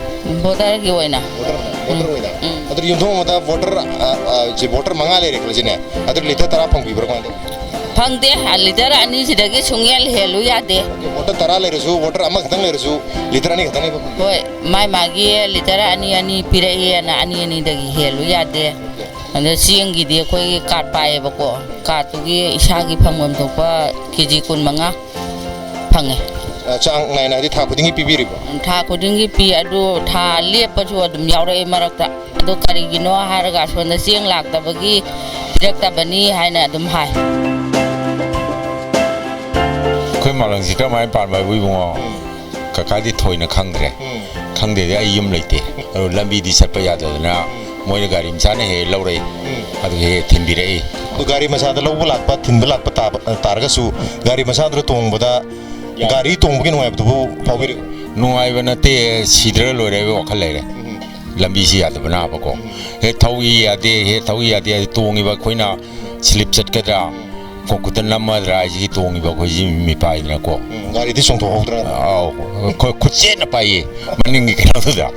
ꯚꯣꯇꯔꯒꯤ ꯑꯣꯏꯅ꯫ ꯚꯣꯇꯔ ꯑꯃ, ꯚꯣꯇꯔ ꯎꯝ, ꯑꯣꯏꯅ? ꯎꯝ꯫ ꯑꯗꯨꯗꯤ ꯌꯨꯝꯊꯣꯡ ꯑꯃꯗ ꯚꯣꯇꯔ, ꯑ, ꯑ, ꯁꯤ ꯚꯣꯇꯔ ꯃꯉꯥ ꯂꯩꯔꯦ ꯈꯜꯂꯁꯤꯅꯦ, ꯑꯗꯨ ꯂꯤꯇꯔ ꯇꯔꯥ ꯐꯪꯕꯤꯕ꯭ꯔꯥ ꯀꯃꯥꯏꯅ ꯇꯧꯕ? ꯐꯪꯗꯦ꯫ ꯑ, ꯂꯤꯇꯔ ꯑꯅꯤꯁꯤꯗꯒꯤ ꯁꯨꯡꯍꯦꯜ ꯍꯦꯜꯂꯨ ꯌꯥꯗꯦ꯫ ꯚꯣꯇꯔ ꯇꯔꯥ ꯂꯩꯔꯁꯨ, ꯚꯣꯇꯔ ꯑꯃꯈꯛꯇꯪ ꯂꯩꯔꯁꯨ, ꯂꯤꯇꯔ ꯑꯅꯤ ꯈꯛꯇꯪꯅꯦꯕ ꯐꯪꯗꯣꯏꯁꯦ? ꯍꯣꯏ, ꯃꯥꯏ ꯃꯥꯒꯤ ꯂꯤꯇꯔ ꯑꯅꯤ ꯑꯅꯤ ꯄꯤꯔꯛꯑꯦꯅ ꯑꯅꯤ ꯑꯅꯤꯗꯒꯤ ꯍꯦꯜꯂꯨ ꯌꯥꯗꯦ꯫ ꯑꯗꯣ ꯆꯦꯡꯒꯤꯗꯤ ꯑꯩꯈꯣꯏꯒꯤ ꯀꯥꯔꯠ ꯄꯥꯏꯌꯦꯕꯀꯣ, ꯀꯥꯔꯠꯇꯨꯒꯤ ꯏꯁꯥꯒꯤ ꯐꯪꯐꯝ ꯊꯣꯛꯄ ꯀꯦ ꯖꯤ ꯀꯨꯟ ꯃꯉꯥ ꯐꯪꯉꯦ꯫ ꯑ, ꯆꯥꯡ ꯅꯥꯏꯅ ꯍꯥꯏꯗꯤ ꯊꯥ ꯈꯨꯗꯤꯡꯒꯤ ꯄꯤꯕꯤꯔꯤꯕꯣ? ꯊꯥ ꯈꯨꯗꯤꯡꯒꯤ ꯄꯤ, ꯑꯗꯨ ꯊꯥ ꯂꯦꯞꯄꯁꯨ ꯑꯗꯨꯝ ꯌꯥꯎꯔꯛꯑꯦ ꯃꯔꯛꯇ꯫ ꯑꯗꯨ ꯀꯔꯤꯒꯤꯅꯣ ꯍꯥꯏꯔꯒ ꯑꯁꯣꯝꯗ ꯆꯦꯡ ꯂꯥꯛꯇꯕꯒꯤ ꯄꯤꯔꯛꯇꯕꯅꯤ ꯍꯥꯏꯅ ꯑꯗꯨꯝ ꯍꯥꯏ꯫ ꯃꯥꯂꯪꯁꯤ ꯀꯔꯝꯍꯥꯏꯅ ꯄꯥꯟꯕ ꯍꯥꯏꯕꯨ ꯏꯕꯨꯡꯉꯣ, ꯎꯝ꯫ ꯀꯀꯥꯗꯤ ꯊꯣꯏꯅ ꯈꯪꯗ꯭ꯔꯦ꯫ ꯎꯝ꯫ ꯈꯪꯗꯦꯗꯤ ꯑꯩ ꯌꯨꯝ ꯂꯩꯇꯦ꯫ ꯎꯝ꯫ ꯑꯗꯨ ꯂꯝꯕꯤꯗꯤ ꯆꯠꯄ ꯌꯥꯗꯗꯅ, ꯎꯝ꯫ ꯃꯣꯏꯅ ꯒꯥꯔꯤ ꯃꯆꯥꯅ ꯍꯦꯛ ꯍꯦꯛ ꯂꯧꯔꯛꯏ꯫ ꯎꯝ꯫ ꯑꯗꯨꯒ ꯍꯦꯛ ꯍꯦꯛ ꯊꯤꯟꯕꯤꯔꯛꯏ꯫ ꯑꯗꯨ ꯒꯥꯔꯤ ꯃꯆꯥꯗ ꯂꯧꯕ ꯂꯥꯛꯄ, ꯊꯤꯟꯕ ꯂꯥꯛꯄ ꯇꯥꯕ, ꯇꯥꯔꯒꯁꯨ, ꯒꯥꯔꯤ ꯃꯆꯥꯗꯨꯗ ꯇꯣꯡꯕꯗ, ꯌꯥꯏ꯫ ꯒꯥꯔꯤ ꯇꯣꯡꯕꯒꯤ ꯅꯨꯡꯉꯥꯏꯕꯗꯨꯕꯨ ꯐꯥꯎꯕꯤꯔꯤ? ꯅꯨꯡꯉꯥꯏꯕ ꯅꯠꯇꯦ, ꯁꯤꯗ꯭ꯔ ꯂꯣꯏꯔꯦ ꯍꯥꯏꯕꯒꯤ ꯋꯥꯈꯜ ꯂꯩꯔꯦ꯫ ꯎꯝ꯫ ꯂꯝꯕꯤꯁꯤ ꯌꯥꯗꯕꯅꯕꯀꯣ꯫ ꯎꯝ꯫ ꯍꯦ ꯊꯧꯏ ꯌꯥꯗꯦ, ꯍꯦ ꯊꯧꯏ ꯌꯥꯗꯦ, ꯇꯣꯡꯉꯤꯕ ꯑꯩꯈꯣꯏꯅ slip ꯆꯠꯀꯗ꯭ꯔꯥ, ꯎꯝ꯫ ꯈꯣꯡꯈꯨꯠꯇ ꯅꯝꯃꯗ꯭ꯔꯥ ꯍꯥꯏꯁꯤꯒꯤ ꯇꯣꯡꯉꯤꯕ ꯑꯩꯈꯣꯏꯁꯤ ꯃꯤꯄꯥꯏꯗꯅꯀꯣ꯫ ꯎꯝ, ꯒꯥꯔꯤꯗꯤ ꯆꯣꯡꯊꯣꯛꯍꯧꯗ꯭ꯔꯥ? ꯑꯥꯎ, ꯑꯩꯈꯣꯏ ꯈꯨꯠꯁꯦꯠꯅ ꯄꯥꯏꯌꯦ ꯃꯅꯤꯡꯒꯤ ꯀꯩꯅꯣꯗꯨꯗ꯫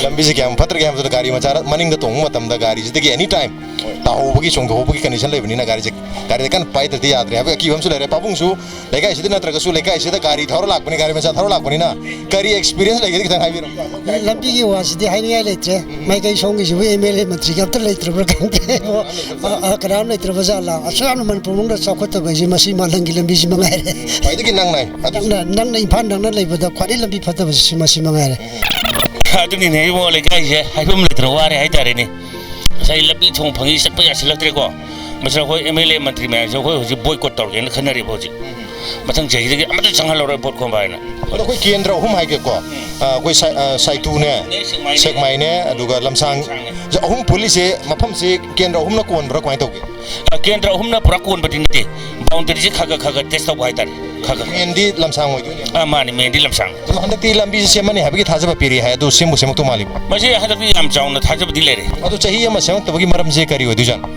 ꯂꯝꯕꯤꯁꯦ ꯀꯌꯥꯝ ꯐꯠꯇ꯭ꯔꯒꯦ ꯍꯥꯏꯕꯗ, ꯒꯥꯔꯤ ꯃꯆꯥ ꯃꯅꯤꯡꯗ ꯇꯣꯡꯕ ꯃꯇꯝꯗ ꯒꯥꯔꯤꯁꯤꯗꯒꯤ any time ꯇꯥꯍꯧꯕꯒꯤ, ꯆꯣꯡꯊꯣꯛꯍꯧꯕꯒꯤ condition ꯂꯩꯕꯅꯤꯅ ꯒꯥꯔꯤꯁꯦ, ꯒꯥꯔꯤꯗ ꯀꯟꯅ ꯄꯥꯏꯗ꯭ꯔꯗꯤ ꯌꯥꯗ꯭ꯔꯦ ꯍꯥꯏꯕꯒꯤ ꯑꯀꯤꯕ ꯑꯃꯁꯨ ꯂꯩꯔꯦ꯫ ꯄꯥꯕꯨꯡꯁꯨ ꯂꯩꯀꯥꯏꯁꯤꯗ ꯅꯠꯇ꯭ꯔꯒꯁꯨ ꯂꯩꯀꯥꯏꯁꯤꯗ ꯒꯥꯔꯤ ꯊꯧꯔ ꯂꯥꯛꯄꯅꯤ, ꯒꯥꯔꯤ ꯃꯆꯥ ꯊꯧꯔ ꯂꯥꯛꯄꯅꯤꯅ ꯀꯔꯤ experience ꯂꯩꯒꯦꯗꯤ ꯈꯤꯇꯪ ꯍꯥꯏꯕꯤꯔꯣ꯫ ꯂꯝꯕꯤꯒꯤ ꯋꯥꯁꯤꯗꯤ ꯍꯥꯏꯅꯤꯡꯉꯥꯏ ꯂꯩꯇ꯭ꯔꯦ꯫ ꯃꯥꯏꯀꯩ ꯁꯣꯝꯒꯤꯁꯤꯕꯨ MLA ꯃꯟꯇ꯭ꯔꯤꯒ ꯑꯝꯇ ꯂꯩꯇ꯭ꯔꯕ꯭ꯔꯥ ꯈꯪꯗꯦ꯫ ꯑ, ꯑ, ꯀꯅꯥꯝ ꯂꯩꯇ꯭ꯔꯕ ꯖꯥꯠꯂꯥ? ꯑꯁꯨꯛ ꯌꯥꯝꯅ ꯃꯅꯤꯄꯨꯔ ꯃꯅꯨꯡꯗ ꯆꯥꯎꯈꯠꯇꯕ ꯍꯥꯏꯁꯦ ꯃꯁꯤ ꯃꯥꯂꯪꯒꯤ ꯂꯝꯕꯤꯁꯤ ꯃꯉꯥꯏꯔꯦ꯫ ꯈ꯭ꯋꯥꯏꯗꯒꯤ ꯅꯛꯅ, ꯑꯗꯨ ꯅꯛꯅ, ꯅꯛꯅ ꯏꯝꯐꯥꯜ ꯅꯛꯅ ꯂꯩꯕꯗ ꯈ꯭ꯋꯥꯏꯗꯒꯤ ꯂꯝꯕꯤ ꯐꯠꯇꯕꯁꯤ ꯁꯤ ꯃꯁꯤ ꯃꯉꯥꯏꯔꯦ꯫ ꯑꯗꯨꯅꯤꯅꯦ ꯏꯕꯨꯡꯉꯣ, ꯂꯩꯀꯥꯏꯁꯦ ꯍꯥꯏꯐꯝ ꯂꯩꯇ꯭ꯔ ꯋꯥꯔꯦ ꯍꯥꯏꯇꯥꯔꯦꯅꯦ꯫ ꯉꯁꯥꯏ ꯂꯝꯕꯤ ꯊꯣꯡ ꯐꯪꯉꯤ ꯆꯠꯄ ꯌꯥꯁꯤꯜꯂꯛꯇ꯭ꯔꯦꯀꯣ꯫ ꯃꯁꯤꯗ ꯑꯩꯈꯣꯏ MLA ꯃꯟꯇ꯭ꯔꯤ ꯃꯌꯥꯝꯁꯦ ꯑꯩꯈꯣꯏ ꯍꯧꯖꯤꯛ boycott ꯇꯧꯔꯒꯦꯅ ꯈꯟꯅꯔꯤꯕ ꯍꯧꯖꯤꯛ꯫ ꯃꯊꯪ ꯆꯍꯤꯗꯒꯤ ꯑꯃꯠꯇ ꯆꯪꯍꯜꯂꯔꯣꯏ ꯚꯣꯠ ꯈꯣꯝꯕ ꯍꯥꯏꯅ꯫ ꯑꯗꯣ ꯑꯩꯈꯣꯏ ꯀꯦꯟꯗ꯭ꯔ ꯑꯍꯨꯝ ꯍꯥꯏꯒꯦꯀꯣ꯫ ꯑ, ꯑꯩꯈꯣꯏ ꯁꯥꯏ-, ꯑ, ꯁꯥꯏꯇꯨꯅꯦ, ꯁꯦꯛꯃꯥꯏꯅꯦ, ꯁꯦꯛꯃꯥꯏꯅꯦ, ꯑꯗꯨꯒ ꯂꯝꯁꯥꯡ꯫ ꯂꯝꯁꯥꯡꯅꯦ꯫ ꯑꯍꯨꯝ ꯄꯨꯜꯂꯤꯁꯦ, ꯃꯐꯝꯁꯦ ꯀꯦꯟꯗ꯭ꯔ ꯑꯍꯨꯝꯅ ꯀꯣꯟꯕ꯭ꯔꯥ, ꯀꯃꯥꯏꯅ ꯇꯧꯒꯦ? ꯑ, ꯀꯦꯟꯗ꯭ꯔ ꯑꯍꯨꯝꯅ ꯄꯨꯔꯥ ꯀꯣꯟꯕꯗꯤ ꯅꯠꯇꯦ꯫ Boundaryꯁꯦ ꯈꯔ ꯈꯔ, ꯈꯔ ꯈꯔ test ꯇꯧꯕ ꯍꯥꯏꯇꯥꯔꯦ꯫ ꯈꯔ ꯈꯔ꯫ Mainꯗꯤ ꯂꯝꯁꯥꯡ ꯑꯣꯏꯗꯣꯏꯅꯦ꯫ ꯑ, ꯃꯥꯅꯤ, mainꯗꯤ ꯂꯝꯁꯥꯡ꯫ ꯑꯗꯣ ꯍꯟꯗꯛꯇꯤ ꯂꯝꯕꯤꯁꯦ ꯁꯦꯝꯃꯅꯤ ꯍꯥꯏꯕꯒꯤ ꯊꯥꯖꯕ ꯄꯤꯔꯤ ꯍꯥꯏ, ꯑꯗꯨ ꯁꯦꯝꯕꯨ ꯁꯦꯝꯃꯛꯇꯧ ꯃꯥꯜꯂꯤꯕꯣ? ꯃꯁꯤ ꯍꯟꯗꯛꯇꯤ ꯌꯥꯝ ꯆꯥꯎꯅ ꯊꯥꯖꯕꯗꯤ ꯂꯩꯔꯦ꯫ ꯑꯗꯣ ꯆꯍꯤ ꯑꯃ ꯁꯦꯝꯃꯛꯇꯕꯒꯤ ꯃꯔꯝꯁꯦ ꯀꯔꯤ ꯑꯣꯏꯗꯣꯏꯖꯥꯠꯅꯣ?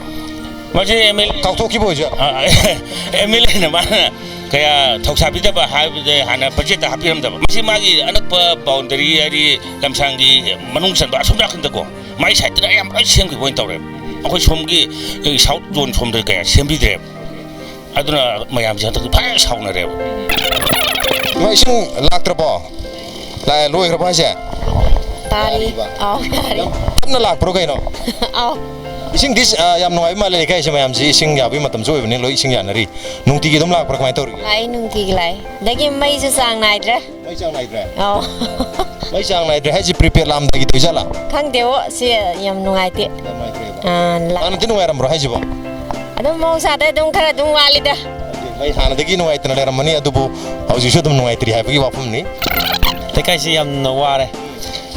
ꯃꯁꯤ MLA ꯀꯥꯎꯊꯣꯛꯈꯤꯕ ꯑꯣꯏꯖꯥꯠꯂꯣ? ꯑ, MLAꯅ ꯃꯥꯅ ꯀꯌꯥ ꯊꯧꯁꯥꯕꯤꯗꯕ ꯍꯥꯏꯕꯗꯤ ꯍꯥꯟꯅ budgetꯇ ꯍꯥꯞꯄꯤꯔꯝꯗꯕ꯫ ꯃꯁꯤ ꯃꯥꯒꯤ ꯑꯅꯛꯄ boundary ꯍꯥꯏꯗꯤ ꯂꯝꯁꯥꯡꯒꯤ ꯃꯅꯨꯡ ꯆꯟꯕ ꯑꯁꯣꯝ ꯅꯥꯀꯟꯗꯀꯣ, ꯃꯥꯏ sideꯇ ꯑꯌꯥꯝꯕ ꯂꯣꯏ ꯁꯦꯝꯈꯤꯕ ꯑꯣꯏꯅ ꯇꯧꯔꯦꯕ꯫ ꯑꯩꯈꯣꯏ ꯁꯣꯝꯒꯤ, ꯑꯩ south zone ꯁꯣꯝꯗ ꯀꯌꯥ ꯁꯦꯝꯕꯤꯗ꯭ꯔꯦꯕ꯫ ꯑꯗꯨꯅ ꯃꯌꯥꯝꯁꯦ ꯍꯟꯗꯛꯇꯤ ꯐꯖꯅ ꯁꯥꯎꯅꯔꯦꯕ꯫ ꯏꯃꯥ, ꯏꯁꯤꯡ ꯂꯥꯛꯇ꯭ꯔꯕꯣ? ꯂꯥꯛꯑꯦ, ꯂꯣꯏꯈ꯭ꯔꯕꯣ ꯍꯥꯏꯁꯦ? ꯇꯥꯔꯤ꯫ ꯇꯥꯔꯤꯕ? ꯑꯥꯎ, ꯇꯥꯔꯤ꯫ ꯌꯥꯝ ꯇꯞꯅ ꯂꯥꯛꯄ꯭ꯔꯣ ꯀꯩꯅꯣ? ꯑꯥꯎ꯫ ꯏꯁꯤꯡꯗꯤ, ꯑ, ꯌꯥꯝ ꯅꯨꯡꯉꯥꯏꯕ ꯃꯥꯜꯂꯦ ꯂꯩꯀꯥꯏꯁꯦ, ꯃꯌꯥꯝꯁꯦ ꯏꯁꯤꯡ ꯌꯥꯕꯒꯤ ꯃꯇꯝꯁꯨ ꯑꯣꯏꯕꯅꯤꯅ ꯂꯣꯏ ꯏꯁꯤꯡ ꯌꯥꯅꯔꯤ꯫ ꯅꯨꯡꯇꯤꯒꯤ ꯑꯗꯨꯝ ꯂꯥꯛꯄ꯭ꯔꯥ, ꯀꯃꯥꯏꯅ ꯇꯧꯔꯤꯒꯦ? ꯑꯩ ꯅꯨꯡꯇꯤꯒꯤ ꯂꯥꯛꯑꯦ꯫ ꯑꯗꯒꯤ ꯃꯩꯁꯨ ꯆꯥꯡ ꯅꯥꯏꯗ꯭ꯔꯦ꯫ ꯃꯩ ꯆꯥꯡ ꯅꯥꯏꯗ꯭ꯔꯦ? ꯑꯥꯎ꯫ ꯃꯩ ꯆꯥꯡ ꯅꯥꯏꯗ꯭ꯔꯦ ꯍꯥꯏꯁꯦ prepaid ꯂꯥꯛꯑꯝꯗꯥꯏꯒꯤ ꯇꯧꯏꯖꯥꯠꯂꯥ? ꯈꯪꯗꯦꯕꯣ, ꯁꯤ ꯌꯥꯝ ꯅꯨꯡꯉꯥꯏꯇꯦ꯫ ꯌꯥꯝ ꯅꯨꯡꯉꯥꯏꯇ꯭ꯔꯦꯕ? ꯑꯥ, ꯂꯥꯛ- ꯍꯥꯟꯅꯗꯤ ꯅꯨꯡꯉꯥꯏꯔꯝꯕ꯭ꯔꯣ ꯍꯥꯏꯁꯤꯕꯣ? ꯑꯗꯨꯝ ꯃꯍꯧꯁꯥꯗ ꯑꯗꯨꯝ ꯈꯔ ꯑꯗꯨꯝ ꯋꯥꯠꯂꯤꯗ꯫ ꯑꯩ ꯍꯥꯟꯅꯗꯒꯤ ꯅꯨꯡꯉꯥꯏꯇꯅ ꯂꯩꯔꯝꯕꯅꯤ, ꯑꯗꯨꯕꯨ ꯍꯧꯖꯤꯛꯁꯨ ꯑꯗꯨꯝ ꯅꯨꯡꯉꯥꯏꯇ꯭ꯔꯤ ꯍꯥꯏꯕꯒꯤ ꯋꯥꯐꯝꯅꯤ꯫ ꯂꯩꯀꯥꯏꯁꯤ ꯌꯥꯝꯅ ꯋꯥꯔꯦ꯫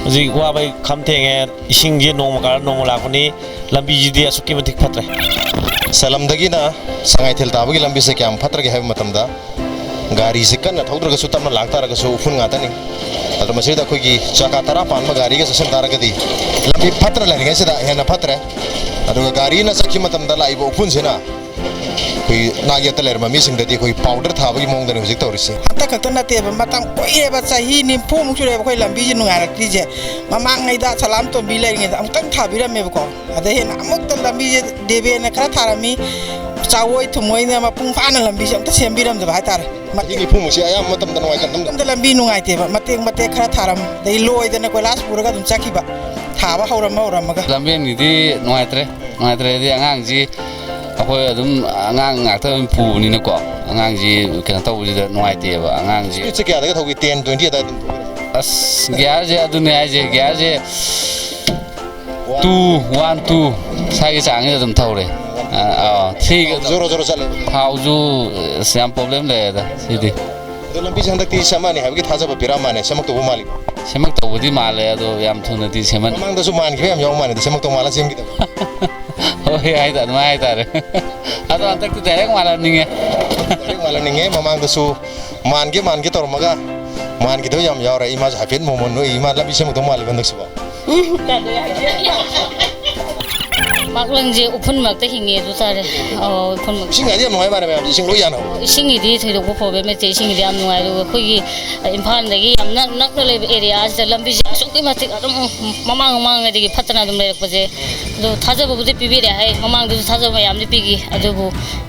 ꯍꯧꯖꯤꯛ ꯋꯥꯕꯩ ꯈꯝ ꯊꯦꯡꯉꯦ꯫ ꯏꯁꯤꯡꯁꯦ ꯅꯣꯡꯃ ꯀꯥꯜꯂ ꯅꯣꯡꯃ ꯂꯥꯛꯄꯅꯤ꯫ ꯂꯝꯕꯤꯁꯤꯗꯤ ꯑꯁꯨꯛꯀꯤ ꯃꯇꯤꯛ ꯐꯠꯇ꯭ꯔꯦ꯫ ꯁꯂꯝꯗꯒꯤꯅ ꯁꯉꯥꯏꯊꯦꯜ ꯇꯥꯕꯒꯤ ꯂꯝꯕꯤꯁꯦ ꯀꯌꯥꯝ ꯐꯠꯇ꯭ꯔꯒꯦ ꯍꯥꯏꯕ ꯃꯇꯝꯗ, ꯒꯥꯔꯤꯁꯦ ꯀꯟꯅ ꯊꯧꯗ꯭ꯔꯒꯁꯨ, ꯇꯞꯅ ꯂꯥꯛꯇꯥꯔꯒꯁꯨ ꯎꯐꯨꯟ ꯉꯥꯛꯇꯅꯤ꯫ ꯑꯗꯣ ꯃꯁꯤꯗ ꯑꯩꯈꯣꯏꯒꯤ ꯆꯀꯥ ꯇꯔꯥ ꯄꯥꯟꯕ ꯒꯥꯔꯤꯒ ꯆꯠꯁꯤꯟ ꯇꯥꯔꯒꯗꯤ, ꯂꯝꯕꯤ ꯐꯠꯇꯅ ꯂꯩꯔꯤꯉꯩꯁꯤꯗ ꯍꯦꯟꯅ ꯐꯠꯇ꯭ꯔꯦ꯫ ꯑꯗꯨꯒ ꯒꯥꯔꯤꯅ ꯆꯠꯈꯤꯕ ꯃꯇꯝꯗ ꯂꯥꯛꯏꯕ ꯎꯐꯨꯟꯁꯤꯅ ꯑꯩꯈꯣꯏ ꯅꯥꯛ ꯌꯦꯠꯇ ꯂꯩꯔꯝꯕ ꯃꯤꯁꯤꯡꯗꯗꯤ ꯑꯩꯈꯣꯏ ꯄꯥꯎꯗꯔ ꯊꯥꯕꯒꯤ ꯃꯑꯣꯡꯗꯅꯤ ꯍꯧꯖꯤꯛ ꯇꯧꯔꯤꯁꯤ꯫ ꯍꯟꯇꯛ ꯈꯛꯇ ꯅꯠꯇꯦꯕ, ꯃꯇꯝ ꯀꯨꯏꯔꯦꯕ, ꯆꯍꯤ ꯅꯤꯐꯨꯃꯨꯛ ꯁꯨꯔꯦꯕ ꯑꯩꯈꯣꯏ ꯂꯝꯕꯤꯁꯦ ꯅꯨꯡꯉꯥꯏꯔꯛꯇ꯭ꯔꯤꯁꯦ꯫ ꯃꯃꯥꯡꯉꯩꯗ ꯁꯂꯥꯝ ꯇꯣꯝꯕꯤ ꯂꯩꯔꯤꯉꯩꯗ ꯑꯃꯨꯛꯇꯪ ꯊꯥꯕꯤꯔꯝꯃꯦꯕꯀꯣ꯫ ꯑꯗꯩ ꯍꯦꯟꯅ ꯑꯃꯨꯛꯇ ꯂꯝꯕꯤꯁꯦ ꯗꯦꯕꯦꯅ ꯈꯔ ꯊꯥꯔꯝꯃꯤ, ꯆꯥꯋꯣꯏ ꯊꯨꯝꯃꯣꯏꯅ ꯃꯄꯨꯡ ꯐꯥꯅ ꯂꯝꯕꯤꯁꯦ ꯑꯝꯇ ꯁꯦꯝꯕꯤꯔꯝꯗꯕ ꯍꯥꯏꯇꯥꯔꯦ꯫ ꯆꯍꯤ ꯅꯤꯐꯨꯃꯨꯛꯁꯦ ꯑꯌꯥꯝꯕ ꯃꯇꯝꯗ ꯅꯨꯡꯉꯥꯏꯇꯕ ꯑꯗꯨꯝ ꯑꯝꯇ ꯂꯝꯕꯤ ꯅꯨꯡꯉꯥꯏꯇꯦꯕ, ꯃꯇꯦꯛ ꯃꯇꯦꯛ ꯈꯔ ꯊꯥꯔꯝ, ꯑꯗꯩ ꯂꯣꯏꯗꯅ ꯀꯣꯏꯂꯥꯁ ꯄꯨꯔꯒ ꯑꯗꯨꯝ ꯆꯠꯈꯤꯕ, ꯊꯥꯕ ꯍꯧꯔꯝꯃ ꯍꯧꯔꯝꯃꯒ꯫ ꯂꯝꯕꯦꯟꯒꯤꯗꯤ ꯅꯨꯡꯉꯥꯏꯇ꯭ꯔꯦ꯫ ꯅꯨꯡꯉꯥꯏꯇ꯭ꯔꯦꯗꯤ ꯑꯉꯥꯡꯁꯤ, ꯑꯩꯈꯣꯏ ꯑꯗꯨꯝ ꯑꯉꯥꯡ ꯉꯥꯛꯇ ꯑꯗꯨꯝ ꯄꯨꯕꯅꯤꯅꯀꯣ, ꯑꯉꯥꯡꯁꯤ ꯀꯩꯅꯣ ꯇꯧꯕꯁꯤꯗ ꯅꯨꯡꯉꯥꯏꯇꯦꯕ ꯑꯉꯥꯡꯁꯤ꯫ ꯁ꯭ꯄꯤꯠꯁꯦ ꯀꯌꯥꯗꯒ ꯊꯧꯒꯦ? ꯇꯦꯟ, ꯇ꯭ꯋꯦꯟꯇꯤ ꯑꯗꯥꯏ ꯑꯗꯨꯝ ꯊꯧꯕꯤꯔꯝꯃꯤ꯫ ꯑꯁ, ꯒꯤꯌꯥꯔꯁꯦ ꯑꯗꯨꯅꯦ ꯍꯥꯏꯁꯦ, ꯒꯤꯌꯥꯔꯁꯦ ꯇꯨ, ꯋꯥꯟ, ꯇꯨ ꯁ꯭ꯋꯥꯏꯒꯤ ꯆꯥꯡꯁꯤꯗ ꯑꯗꯨꯝ ꯊꯧꯔꯦ꯫ ꯑꯥ, ꯑꯥ, ꯊ꯭ꯔꯤꯒ ꯖꯣꯔꯣ ꯖꯣꯔꯣ ꯆꯠꯂꯦ꯫ ꯊꯥꯎꯁꯨ ꯑꯁ ꯌꯥꯝ ꯄ꯭ꯔꯣꯕ꯭ꯂꯦꯝ ꯂꯩꯔꯦꯗ ꯁꯤꯗꯤ꯫ ꯑꯗꯣ ꯂꯝꯕꯤꯁꯦ ꯍꯟꯗꯛꯇꯤ ꯁꯦꯝꯃꯛꯑꯅꯤ ꯍꯥꯏꯕꯒꯤ ꯊꯥꯖꯕ ꯄꯤꯔꯛꯑ ꯃꯥꯜꯂꯦ, ꯁꯦꯝꯃꯛꯇꯧꯕ ꯃꯥꯜꯂꯤꯀꯣ? ꯁꯦꯝꯃꯛꯇꯧꯕꯗꯤ ꯃꯥꯜꯂꯦ, ꯑꯗꯣ ꯌꯥꯝ ꯊꯨꯅꯗꯤ ꯁꯦꯝꯍꯟ- ꯃꯃꯥꯡꯗꯁꯨ ꯃꯥꯟꯈꯤꯕ ꯌꯥꯝ ꯌꯥꯎ ꯃꯥꯜꯂꯦ, ꯑꯗꯣ ꯁꯦꯝꯃꯛꯇꯧ ꯃꯥꯜꯂ ꯁꯦꯝꯈꯤꯗꯕ꯫ ꯍꯣꯏ, ꯍꯥꯏꯇꯥꯔꯦ, ꯑꯗꯨꯃꯥꯏꯅ ꯍꯥꯏꯇꯥꯔꯦ꯫ ꯑꯗꯣ ꯍꯟꯗꯛꯇꯤ ꯗꯥꯏꯔꯦꯛ ꯃꯥꯜꯍꯟꯅꯤꯡꯉꯦ꯫ ꯗꯥꯏꯔꯦꯛ ꯃꯥꯜꯍꯟꯅꯤꯡꯉꯦ꯫ ꯃꯃꯥꯡꯗꯁꯨ ꯃꯥꯟꯒꯦ ꯃꯥꯟꯒꯦ ꯇꯧꯔꯝꯃꯒ ꯃꯥꯟꯈꯤꯗꯕ ꯌꯥꯝ ꯌꯥꯎꯔꯦ꯫ ꯏꯃꯥꯁꯨ ꯍꯥꯏꯐꯦꯠ ꯃꯣꯃꯣꯟ ꯅꯣꯛꯏ꯫ ꯏꯃꯥ, ꯂꯝꯕꯤ ꯁꯦꯝꯃꯛꯇꯧ ꯃꯥꯜꯂꯤꯕ ꯍꯟꯗꯛꯁꯤꯕꯣ? ꯄꯥꯛꯂꯪꯁꯦ ꯎꯐꯨꯟ ꯃꯔꯛꯇ ꯍꯤꯡꯉꯦ ꯑꯗꯨ ꯇꯥꯔꯦ꯫ ꯑꯣ, ꯎꯐꯨꯟ ꯃꯔꯛꯇ꯫ ꯏꯁꯤꯡ ꯍꯥꯏꯗꯤ ꯌꯥꯝ ꯅꯨꯡꯉꯥꯏ ꯃꯥꯜꯂꯦ ꯃꯌꯥꯝꯁꯦ, ꯏꯁꯤꯡ ꯂꯣꯏ ꯌꯥꯅꯕ꯫ ꯏꯁꯤꯡꯒꯤꯗꯤ ꯊꯣꯏꯗꯣꯛꯄ ꯄ꯭ꯔꯣꯕ꯭ꯂꯦꯝ ꯂꯩꯇꯦ꯫ ꯏꯁꯤꯡꯒꯤꯗꯤ ꯌꯥꯝ ꯅꯨꯡꯉꯥꯏ꯫ ꯑꯗꯨꯒ ꯑꯩꯈꯣꯏꯒꯤ ꯏꯝꯐꯥꯜꯗꯒꯤ ꯌꯥꯝ ꯅꯛ-, ꯅꯛꯅ ꯂꯩꯕ ꯑꯦꯔꯤꯌꯥꯁꯤꯗ ꯂꯝꯕꯤꯁꯦ ꯑꯁꯨꯛꯀꯤ ꯃꯇꯤꯛ ꯑꯗꯨꯝ ꯃꯃꯥꯡ ꯃꯃꯥꯡꯉꯩꯗꯒꯤ ꯐꯠꯇꯅ ꯑꯗꯨꯝ ꯂꯩꯔꯛꯄꯁꯦ, ꯑꯗꯨ ꯊꯥꯖꯕꯕꯨꯗꯤ ꯄꯤꯕꯤꯔꯦ ꯍꯥꯏ, ꯃꯃꯥꯡꯗꯁꯨ ꯊꯥꯖꯕ ꯃꯌꯥꯝꯗꯤ ꯄꯤꯈꯤ꯫ ꯑꯗꯨꯕꯨ,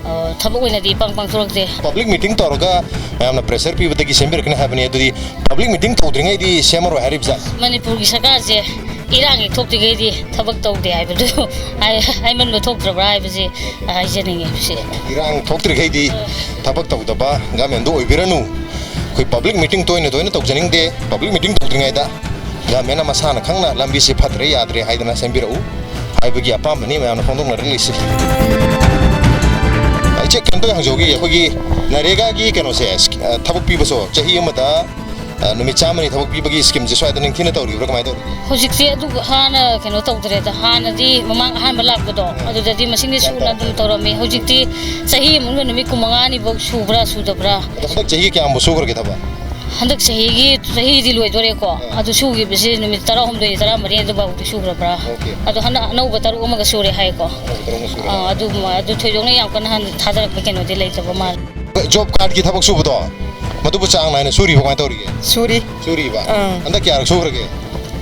ꯑ, ꯊꯕꯛ ꯑꯣꯏꯅꯗꯤ ꯏꯄꯥꯡ ꯄꯥꯡꯊꯣꯔꯛꯇꯦ꯫ ꯄꯕ꯭ꯂꯤꯛ ꯃꯤꯇꯤꯡ ꯇꯧꯔꯒ ꯃꯌꯥꯝꯅ ꯄ꯭ꯔꯦꯁꯔ ꯄꯤꯕꯗꯒꯤ ꯁꯦꯝꯕꯤꯔꯛꯀꯅꯤ ꯍꯥꯏꯕꯅꯤ꯫ ꯑꯗꯨꯗꯤ ꯄꯕ꯭ꯂꯤꯛ ꯃꯤꯇꯤꯡ ꯇꯧꯗ꯭ꯔꯤꯉꯩꯗꯤ ꯁꯦꯝꯃꯔꯣꯏ ꯍꯥꯏꯔꯤꯕ ꯖꯥꯠ? ꯃꯅꯤꯄꯨꯔꯒꯤ ꯁꯔꯀꯥꯔꯁꯦ ꯏꯔꯥꯡ ꯍꯦꯛ ꯊꯣꯛꯇ꯭ꯔꯤꯉꯩꯗꯤ ꯊꯕꯛ ꯇꯧꯗꯦ ꯍꯥꯏꯕꯗꯨ ꯍꯥꯏ-, ꯍꯥꯏꯃꯟꯕ ꯊꯣꯛꯇ꯭ꯔꯕ꯭ꯔꯥ ꯍꯥꯏꯕꯁꯦ ꯍꯥꯏꯖꯅꯤꯡꯉꯤ ꯁꯤ꯫ ꯏꯔꯥꯡ ꯊꯣꯛꯇ꯭ꯔꯤꯈꯩꯗꯤ ꯊꯕꯛ ꯇꯧꯗꯕ ꯒꯃꯦꯟꯗꯣ ꯑꯣꯏꯕꯤꯔꯅꯨ꯫ ꯑꯩꯈꯣꯏ ꯄꯕ꯭ꯂꯤꯛ ꯃꯤꯇꯤꯡ ꯇꯣꯏꯅ ꯇꯣꯏꯅ ꯇꯧꯖꯅꯤꯡꯗꯦ꯫ ꯄꯕ꯭ꯂꯤꯛ ꯃꯤꯇꯤꯡ ꯇꯧꯗ꯭ꯔꯤꯉꯩꯗ ꯒꯃꯦꯟꯅ ꯃꯁꯥꯅ ꯈꯪꯅ ꯂꯝꯕꯤꯁꯤ ꯐꯠꯇ꯭ꯔꯦ, ꯌꯥꯗ꯭ꯔꯦ ꯍꯥꯏꯗꯅ ꯁꯦꯝꯕꯤꯔꯛꯎ ꯍꯥꯏꯕꯒꯤ ꯑꯄꯥꯝꯕꯅꯤ ꯃꯌꯥꯝꯅ ꯐꯣꯡꯗꯣꯛꯅꯔꯛꯂꯤꯁꯤ꯫ ꯑꯩ ꯆꯦꯛ ꯀꯩꯅꯣꯝꯇ ꯍꯪꯖꯍꯧꯈꯤꯒꯦ, ꯑꯩꯈꯣꯏꯒꯤ ꯅꯔꯦꯒꯥꯒꯤ ꯀꯩꯅꯣꯁꯦ, ꯑ, ꯊꯕꯛ ꯄꯤꯕꯁꯨ ꯆꯍꯤ ꯑꯃꯗ, ꯑ, ꯅꯨꯃꯤꯠ ꯆꯥꯝꯃꯅꯤ ꯊꯕꯛ ꯄꯤꯕꯒꯤ ꯁ꯭ꯀꯤꯝꯁꯦ ꯁ꯭ꯋꯥꯏꯗ ꯅꯤꯡꯊꯤꯅ ꯇꯧꯔꯤꯕ꯭ꯔꯥ, ꯀꯃꯥꯏꯅ ꯇꯧꯔꯤ? ꯍꯧꯖꯤꯛꯇꯤ ꯑꯗꯨ ꯍꯥꯟꯅ ꯀꯩꯅꯣ ꯇꯧꯗ꯭ꯔꯦꯗ, ꯍꯥꯟꯅꯗꯤ ꯃꯃꯥꯡ ꯑꯍꯥꯟꯕ ꯂꯥꯛꯄꯗꯣ, ꯑꯗꯨꯗꯗꯤ ꯃꯁꯤꯡꯗꯤ ꯁꯨꯅ ꯑꯗꯨꯝ ꯇꯧꯔꯝꯃꯤ꯫ ꯍꯧꯖꯤꯛꯇꯤ ꯆꯍꯤ ꯑꯃꯒ ꯅꯨꯃꯤꯠ ꯀꯨꯟꯃꯉꯥꯅꯤꯐꯧ ꯁꯨꯕ꯭ꯔꯥ ꯁꯨꯗꯕ꯭ꯔꯥ? ꯑꯗꯣ ꯍꯟꯗꯛ ꯆꯍꯤꯒꯤ ꯀꯌꯥꯝꯕꯨ ꯁꯨꯈ꯭ꯔꯒꯦ ꯊꯕꯛ? ꯍꯟꯗꯛ ꯆꯍꯤꯒꯤ, ꯆꯍꯤꯗꯤ ꯂꯣꯏꯗꯣꯔꯦꯀꯣ꯫ ꯑꯥ꯫ ꯑꯗꯨ ꯁꯨꯈꯤꯕꯁꯦ ꯅꯨꯃꯤꯠ ꯇꯔꯥꯍꯨꯝꯗꯣꯏ, ꯇꯔꯥꯃꯔꯤ ꯑꯗꯨꯐꯥꯎꯗꯤ ꯁꯨꯈ꯭ꯔꯕ꯭ꯔꯥ? ꯑꯣꯀꯦ꯫ ꯑꯗꯣ ꯍꯟꯗꯛ ꯑꯅꯧꯕ ꯇꯔꯨꯛ ꯑꯃꯒ ꯁꯨꯔꯦ ꯍꯥꯏꯀꯣ꯫ ꯑꯅꯧꯕ ꯇꯔꯨꯛ ꯑꯃ ꯁꯨꯔꯦ꯫ ꯑꯥ, ꯑꯗꯨ, ꯑꯗꯨ ꯊꯣꯏꯗꯣꯛꯅ ꯌꯥꯝ ꯀꯟꯅ ꯍꯟ-, ꯊꯥꯗꯔꯛꯄ ꯀꯩꯅꯣꯗꯤ ꯂꯩꯇꯕ ꯃꯥꯜꯂꯦ꯫ ꯖꯣꯕ ꯀꯥꯔꯗꯀꯤ ꯊꯕꯛ ꯁꯨꯕꯗꯣ, ꯃꯗꯨꯕꯨ ꯆꯥꯡ ꯅꯥꯏꯅ ꯁꯨꯔꯤꯕꯣ, ꯀꯃꯥꯏꯅ ꯇꯧꯔꯤꯒꯦ? ꯁꯨꯔꯤ꯫ ꯁꯨꯔꯤꯕ? ꯑꯥ꯫ ꯍꯟꯗꯛ ꯀꯌꯥꯔꯛ ꯁꯨꯈ꯭ꯔꯒꯦ?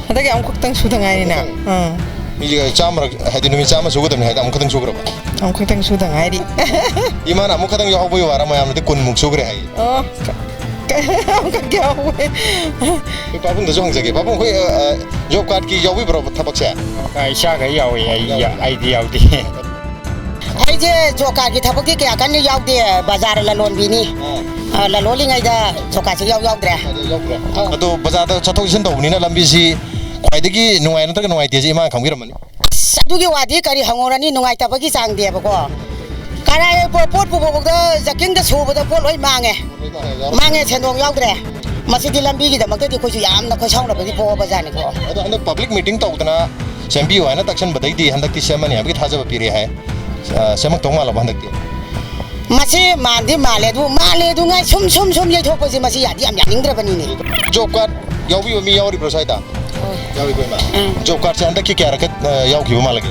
ꯍꯟꯗꯛꯀꯤ ꯑꯃꯨꯛꯈꯛꯇꯪ ꯁꯨꯗ ꯉꯥꯏꯔꯤꯅꯦ꯫ ꯑꯃꯨꯛꯈꯛꯇꯪ? ꯑꯥ꯫ ꯃꯤꯁꯦ ꯆꯥꯝꯃꯔꯛ, ꯍꯥꯏꯗꯤ ꯅꯨꯃꯤꯠ ꯆꯥꯝꯃ ꯁꯨꯒꯗꯕꯅꯤ ꯍꯥꯏꯗ, ꯑꯃꯨꯛꯈꯛꯇꯪ ꯁꯨꯈ꯭ꯔꯕ? ꯑꯃꯨꯛꯈꯛꯇꯪ ꯁꯨꯗ ꯉꯥꯏꯔꯤ꯫ ꯏꯃꯥꯅ ꯑꯃꯨꯛꯈꯛꯇꯪ ꯌꯥꯎꯍꯧꯕꯒꯤ ꯋꯥꯔ ꯃꯌꯥꯝꯅꯗꯤ ꯀꯨꯟꯃꯨꯛ ꯁꯨꯈ꯭ꯔꯦ ꯍꯥꯏꯌꯦ꯫ ꯑꯣ, ꯀ-, ꯀ-, ꯑꯃꯨꯛꯈꯛ ꯌꯥꯎꯍꯧꯋꯦ꯫ ꯑꯩꯈꯣꯏ ꯄꯥꯕꯨꯡꯗꯁꯨ ꯍꯪꯖꯒꯦ꯫ ꯄꯥꯕꯨꯡ, ꯑꯩꯈꯣꯏ, ꯑ, ꯑ, ꯖꯣꯕ ꯀꯥꯔꯗꯀꯤ ꯌꯥꯎꯕꯤꯕ꯭ꯔꯣ ꯊꯕꯛꯁꯦ? ꯑ, ꯏꯆꯥꯈꯩ ꯌꯥꯎꯋꯦ, ꯑꯩ ꯌꯥ-, ꯌꯥꯎꯗꯦ꯫ ꯑꯩꯗꯤ ꯌꯥꯎꯗꯦ꯫ ꯑꯩꯁꯦ ꯖꯣꯕ ꯀꯥꯔꯗꯀꯤ ꯊꯕꯛꯇꯤ ꯀꯌꯥ ꯀꯟꯅ ꯌꯥꯎꯗꯦ, ꯕꯖꯥꯔ ꯂꯂꯣꯟꯕꯤꯅꯤ꯫ ꯑꯥ꯫ ꯑ, ꯂꯂꯣꯜꯂꯤꯉꯩꯗ ꯖꯣꯕ ꯀꯥꯔꯗꯁꯦ ꯌꯥꯎ ꯌꯥꯎꯗ꯭ꯔꯦ꯫ ꯑꯗꯣ ꯌꯥꯎꯗ꯭ꯔꯦ꯫ ꯑꯧ꯫ ꯑꯗꯣ ꯕꯖꯥꯔꯗ ꯆꯠꯊꯣꯛ ꯆꯠꯁꯤꯟ ꯇꯧꯕꯅꯤꯅ ꯂꯝꯕꯤꯁꯤ ꯈ꯭ꯋꯥꯏꯗꯒꯤ ꯅꯨꯡꯉꯥꯏ ꯅꯠꯇ꯭ꯔꯒ ꯅꯨꯡꯉꯥꯏꯇꯦꯁꯦ ꯏꯃꯥꯅ ꯈꯪꯕꯤꯔꯝꯃꯅꯤ꯫ ꯑꯁ, ꯑꯗꯨꯒꯤ ꯋꯥꯗꯤ ꯀꯔꯤ ꯍꯪꯉꯨꯔꯅꯤ, ꯅꯨꯡꯉꯥꯏꯇꯕꯒꯤ ꯆꯥꯡꯗꯤꯕꯀꯣ꯫ ꯀꯔꯥꯏ ꯄꯣ-, ꯄꯣꯠ ꯄꯨꯕꯐꯥꯎꯗ ꯖꯛꯀꯤꯡꯗ ꯁꯨꯕꯗ ꯄꯣꯠ ꯂꯣꯏ ꯃꯥꯡꯉꯦ꯫ ꯃꯥꯡꯉꯦ, ꯁꯦꯟꯗꯣꯡ ꯌꯥꯎꯗ꯭ꯔꯦ꯫ ꯃꯁꯤꯗꯤ ꯂꯝꯕꯤꯒꯤꯗꯃꯛꯇꯗꯤ ꯑꯩꯈꯣꯏꯁꯨ ꯌꯥꯝꯅ ꯈꯣꯏꯁꯥꯎꯅꯕꯗꯤ ꯄꯣꯛꯑꯕꯖꯥꯠꯅꯤꯀꯣ꯫ ꯑꯗꯣ ꯍꯟꯗꯛ ꯄꯕ꯭ꯂꯤꯛ ꯃꯤꯇꯤꯡ ꯇꯧꯗꯅ ꯁꯦꯝꯕꯤꯌꯨ ꯍꯥꯏꯅ ꯇꯛꯁꯟꯕꯗꯩꯗꯤ ꯍꯟꯗꯛꯇꯤ ꯁꯦꯝꯃꯅꯤ ꯍꯥꯏꯕꯒꯤ ꯊꯥꯖꯕ ꯄꯤꯔꯦ ꯍꯥꯏ꯫ ꯑ, ꯁꯦꯝꯃꯛꯇꯧ ꯃꯥꯜꯂꯕ ꯍꯟꯗꯛꯇꯤ? ꯃꯁꯤ ꯃꯥꯟꯗꯤ ꯃꯥꯜꯂꯦ, ꯑꯗꯨ ꯃꯥꯜꯂꯦ ꯑꯗꯨ ꯉꯥꯏ ꯁꯨꯝ, ꯁꯨꯝ, ꯁꯨꯝ ꯌꯩꯊꯣꯛꯄꯁꯦ ꯃꯁꯤ ꯌꯥꯗꯤ ꯌꯥꯝ ꯌꯥꯅꯤꯡꯗ꯭ꯔꯕꯅꯤꯅꯦ꯫ ꯖꯣꯕ ꯀꯥꯔꯗ ꯌꯥꯎꯕꯤꯕ ꯃꯤ ꯌꯥꯎꯔꯤꯕ꯭ꯔꯣ ꯁ꯭ꯋꯥꯏꯗ? ꯍꯣꯏ꯫ ꯌꯥꯎꯔꯤꯀꯣ, ꯏꯃꯥ? ꯎꯝ꯫ ꯖꯣꯕ ꯀꯥꯔꯗꯁꯦ ꯍꯟꯗꯛꯀꯤ ꯀꯌꯥꯔꯛꯀ, ꯑ, ꯌꯥꯎꯈꯤꯕ ꯃꯥꯜꯂꯒꯦ?